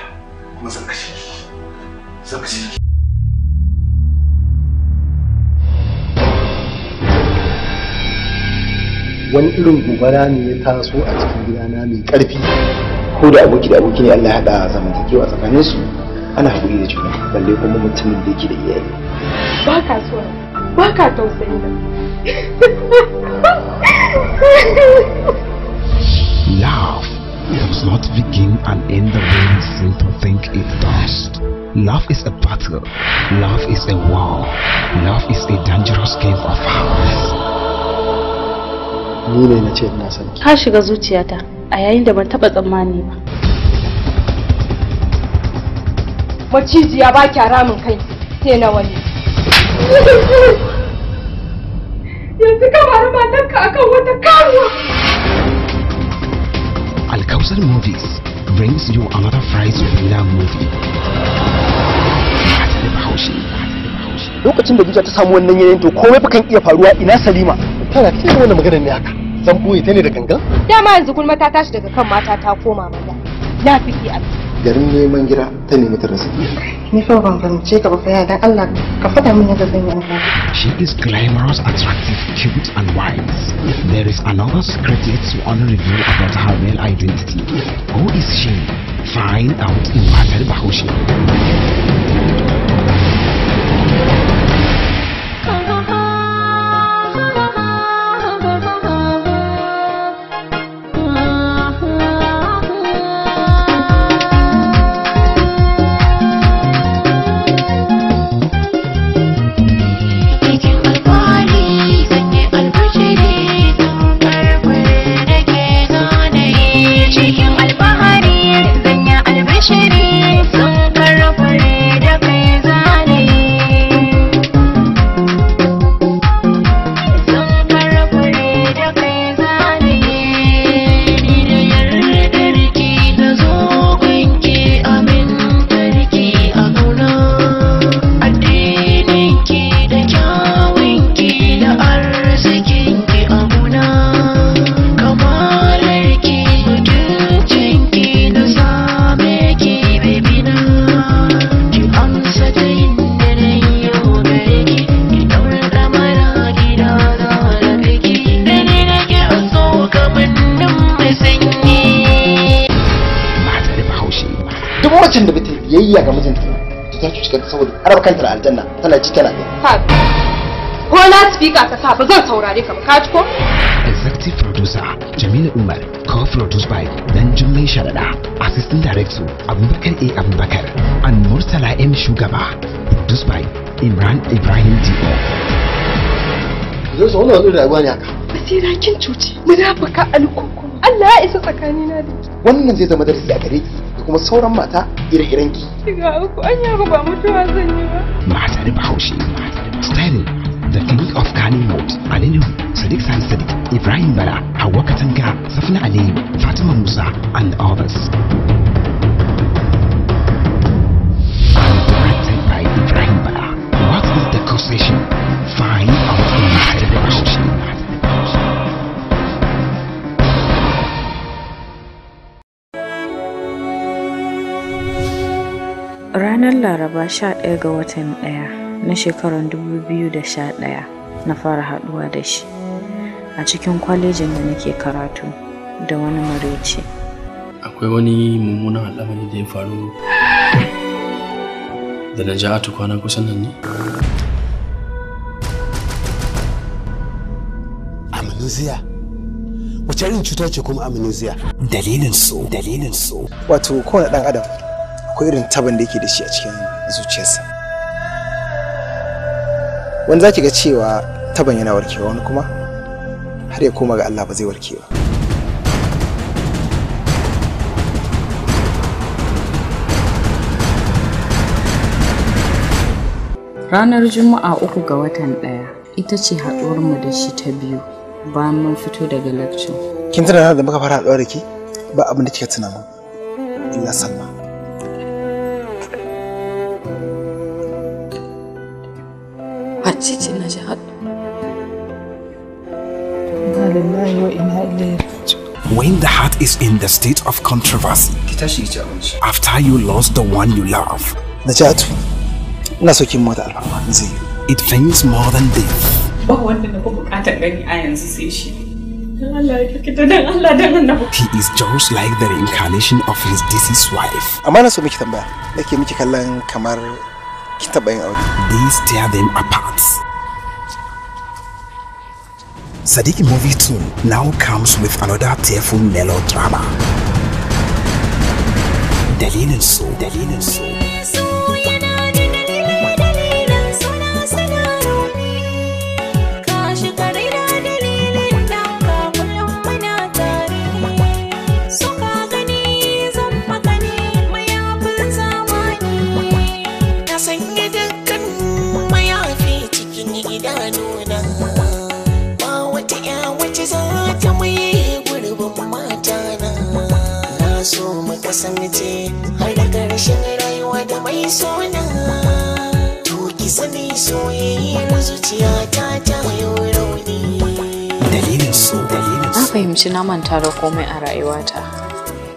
Kuma zan kashe ki. Zan kashe ki. Wani irin gobara ne ya taso a cikin gidana mai ƙarfi. Ko da aboki da aboki ne Allah ya haɗa zamantakewa tsakaninsu, ana haƙuri da juna, balle kuma mutumin da yake da iyali. Ba ka so na, ba ka tausayi na. Love does not begin and end the way we seem to think it does. Love is a battle. Love is a war. Love is a dangerous game of hearts. Ni ne na ce ina son ki. Ka shiga zuciyata a yayin da ban taba tsammani ba. Macijiya ba kya ramin kai sai na wani. Yanzu ka bari matarka akan wata karuwa. Alkausar Movies brings you another prize winner movie. Matar Bahaushe. Lokacin da zuciya ta samu wannan yanayin to komai fa kan iya faruwa. Ina Salima? Tana cikin wannan maganar ne haka. Zan boye ta ne da gangan? Dama yanzu gulma ta tashi daga kan mata ta koma maza. Na fiki a Garin neman gira ta nemi ta rasa. Ni fa ban fahimce ka ba fa, dan Allah ka faɗa min yadda zan yi amfani. She is glamorous, attractive, cute and wise. There is another secret yet to unreveal about her real identity. Who is she? Find out in Matar Bahaushe. Macen da bata biyayya ga mijinta ba ta cuci kanta saboda arab kanta da aljanna tana ci tana gani. Ko na speaker ka sa ba zan saurare ka ba, ka ji ko? Executive producer Jamilu Umar, co-produced by Danjummai Sharada, Assistant Director Abubakar A. Abubakar and Murtala M. Shugaba, produced by Imran Ibrahim D.O. Zai sa wannan wani rayuwa ne haka. Basira kin cuci munafuka alkuku. Allah ya isa tsakanina da ki. Wannan zai zama darasi a gare ki da kuma sauran mata ire-iren ki. Shiga uku, anya ba mutuwa zan yi ba. Matar Bahaushe, Styling, The King of Kannywood, Ali Nuhu, Sadiq Sani Sadiq, Ibrahim Bala, Hauwa Katanga, Safina Aliyu, Fatima Musa and others. And directed by Ibrahim Bala. What is the causation? Find out in Matar Bahaushe. Ranar Laraba 11 ga watan 1 na shekarar 2011 na fara haduwa da shi a cikin kwalejin da nake karatu da wani maraice. Akwai wani mummunan al'amari da ya faru da na ja'atu kwana kusan nan ne? Amnesia? Wace irin cuta ce kuma amnesia? Dalilin so, dalilin so. Wato kowane ɗan adam akwai irin taban da yake da shi a cikin zuciyarsa. Wani za ki ga cewa taban yana warkewa, wani kuma har ya koma ga Allah ba zai warke ba. Ranar Juma'a 3 ga watan 1 ita ce haɗuwarmu da shi ta biyu bayan mun fito daga lecture. Kin tuna da muka fara haɗuwa da ke? Ba abin da kika tuna min illa Salma. Wacce ce na jihar? Inna lillahi wa inna ilaihi raji'un. When the heart is in the state of controversy, Ki tashi ki ci abinci. after you lost the one you love, Najatu, ina so kin mata alfarma in zai yi. It pains more than death. Ba wanda na fi bukatar gani a yanzu sai shi. Dan Allah ya kike, dan Allah, dan annabi. He is just like the reincarnation of his deceased wife. Amma na so miki tambaya, nake miki kallon kamar kin taɓa yin aure. These tear them apart. Sadiq Movie Team now comes with another tearful melodrama. Dalilin So, Dalilin So. Na sanya dukkan mayafi cikin idanuna, ba wata ya wacce za ta maye gurbin matana. Na so mu kasance har da ƙarshen rayuwa da mai sona. To ki sani soyayyar zuciya ta ta yau rauni. Dalilin So, Dalilin Na fahimci na manta da komai a rayuwata.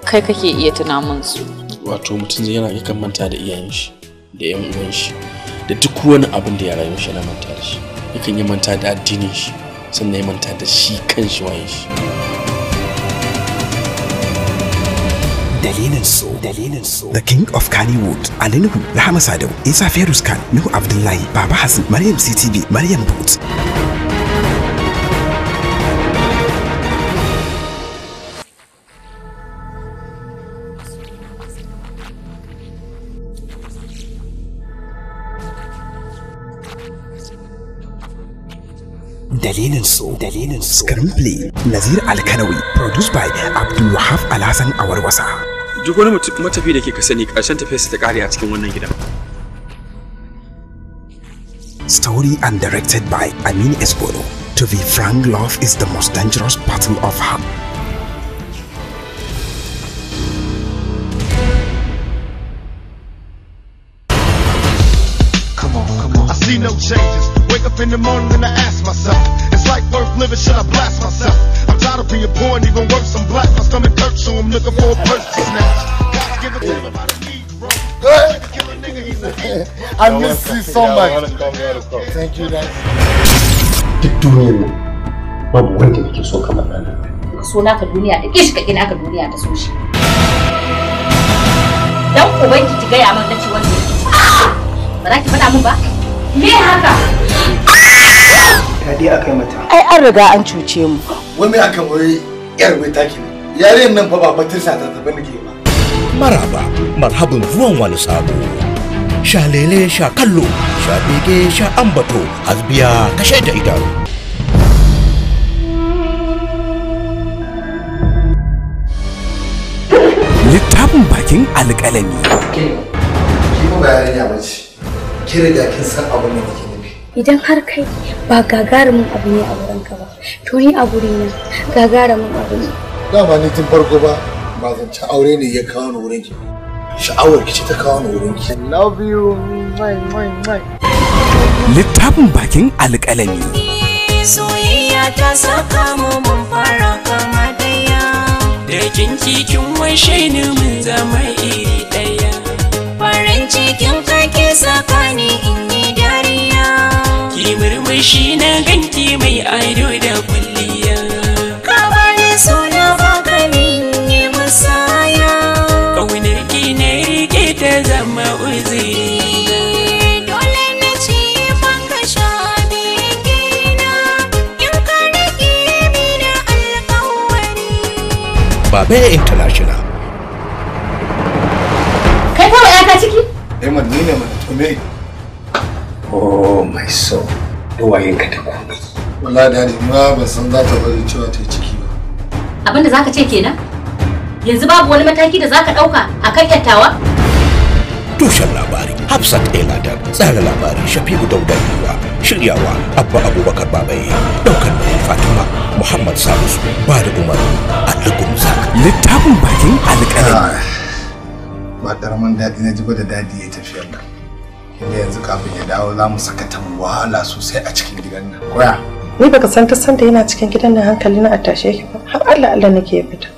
Kai kake iya tuna min su. Wato mutum yana yakan manta da iyayen shi da yan uwan shi da duk wani abin da ya rayu shi yana manta da shi, yakan yi manta da addinin shi, sannan ya manta da shi kanshi waye shi. Dalilin So, Dalilin So. The King of Kannywood, Ali Nuhu, Rahama Sadau, Isa Feroz Khan, Nuhu Abdullahi, Baba Hassan, Maryam CTV, Maryam Booth. Dalilin So, Dalilin So. Screenplay, Nazir Alkanawi, produced by Abdul Wahab Alhassan Awarwasa. Duk wani matafi da ke ka sani ƙarshen tafiyarsa ta ƙare a cikin wannan gidan. Story and directed by Amin Esbono. To be frank, love is the most dangerous battle of heart. I see no changes. Wake up in the morning and I ask myself, is life worth living? Should I blast myself? I'm tired of being poor and even worse, I'm black. My stomach hurts, so I'm looking for a purse to snatch. Cops give a damn about a Negro. Kill a nigga, he's a I miss you so much. Thank you, Dad. Duk duniyar nan babu wanda nake so kamar ɗana. Ka so naka duniya ta kishi, ka ƙi naka duniya ta so shi. Dan ubanki ki gaya min nace wanda yake. Ba za ki faɗa min ba? Me haka? Fyaɗe aka yi mata. Ai an riga an cuce mu. Wai me aka wai yar wai taki ne? Yarinyar nan fa ba batirsa ta tafi nake ba. Maraba, marhabin zuwan wani sabo. Sha lele, sha kallo, sha bege, sha ambato, hasbiya kashe da idanu. Littafin bakin alƙalami. Ki ba yarinya ba ce. Ki riga kin san abin da nake nufi. Idan har kai ba gagarumin abu ne a wurinka ba, to ni a gurina gagarumin abu ne. Dama ni tun farko ba ba zancen aure ne ya kawo ni wurinki. Sha'awar ki ce ta kawo ni wurinki. I love you. Mwah, mwah, mwah. Littafin bakin alƙalami. Soyayya ta saka mu mun fara kama daya. Da kinki kin washe ni mun zama iri daya. Farin cikin kake saka ni in yi dariya. Ki murmushi na ganki mai ado da kulliya. Ka bani suna baka min yi musaya. Ƙaunar ki na rike ta zama uzuri. Dole na ce baka sha begina. In ka rike mini alƙawari. Babe International. Kai kawai ya ka ciki? Eh man, ni ne mana to me? Oh my soul. Duwayenka da komai. Wallahi daddy, ma ban san za ta bari cewa ta yi ciki ba. Abin da zaka ce kenan? Yanzu babu wani mataki da zaka ɗauka akan kyattawa? Tushen labari Hafsat Eladar, tsara labari Shafi'u Dauda Yiwa, shiryawa Abba Abubakar Babaye, daukar nauyin Fatima Muhammad Salisu, ba da umarni Ali Gumzak. Littafin Bakin Alƙalami. Ba karamin daɗi na ji ba da dadi ya tafiyar nan. Inda yanzu kafin ya dawo za mu saka ta wahala sosai a cikin gidan nan. Koya? Ni baka san ta sanda yana cikin gidan nan hankali na a tashe yake ba. Har Allah Allah nake ya fita.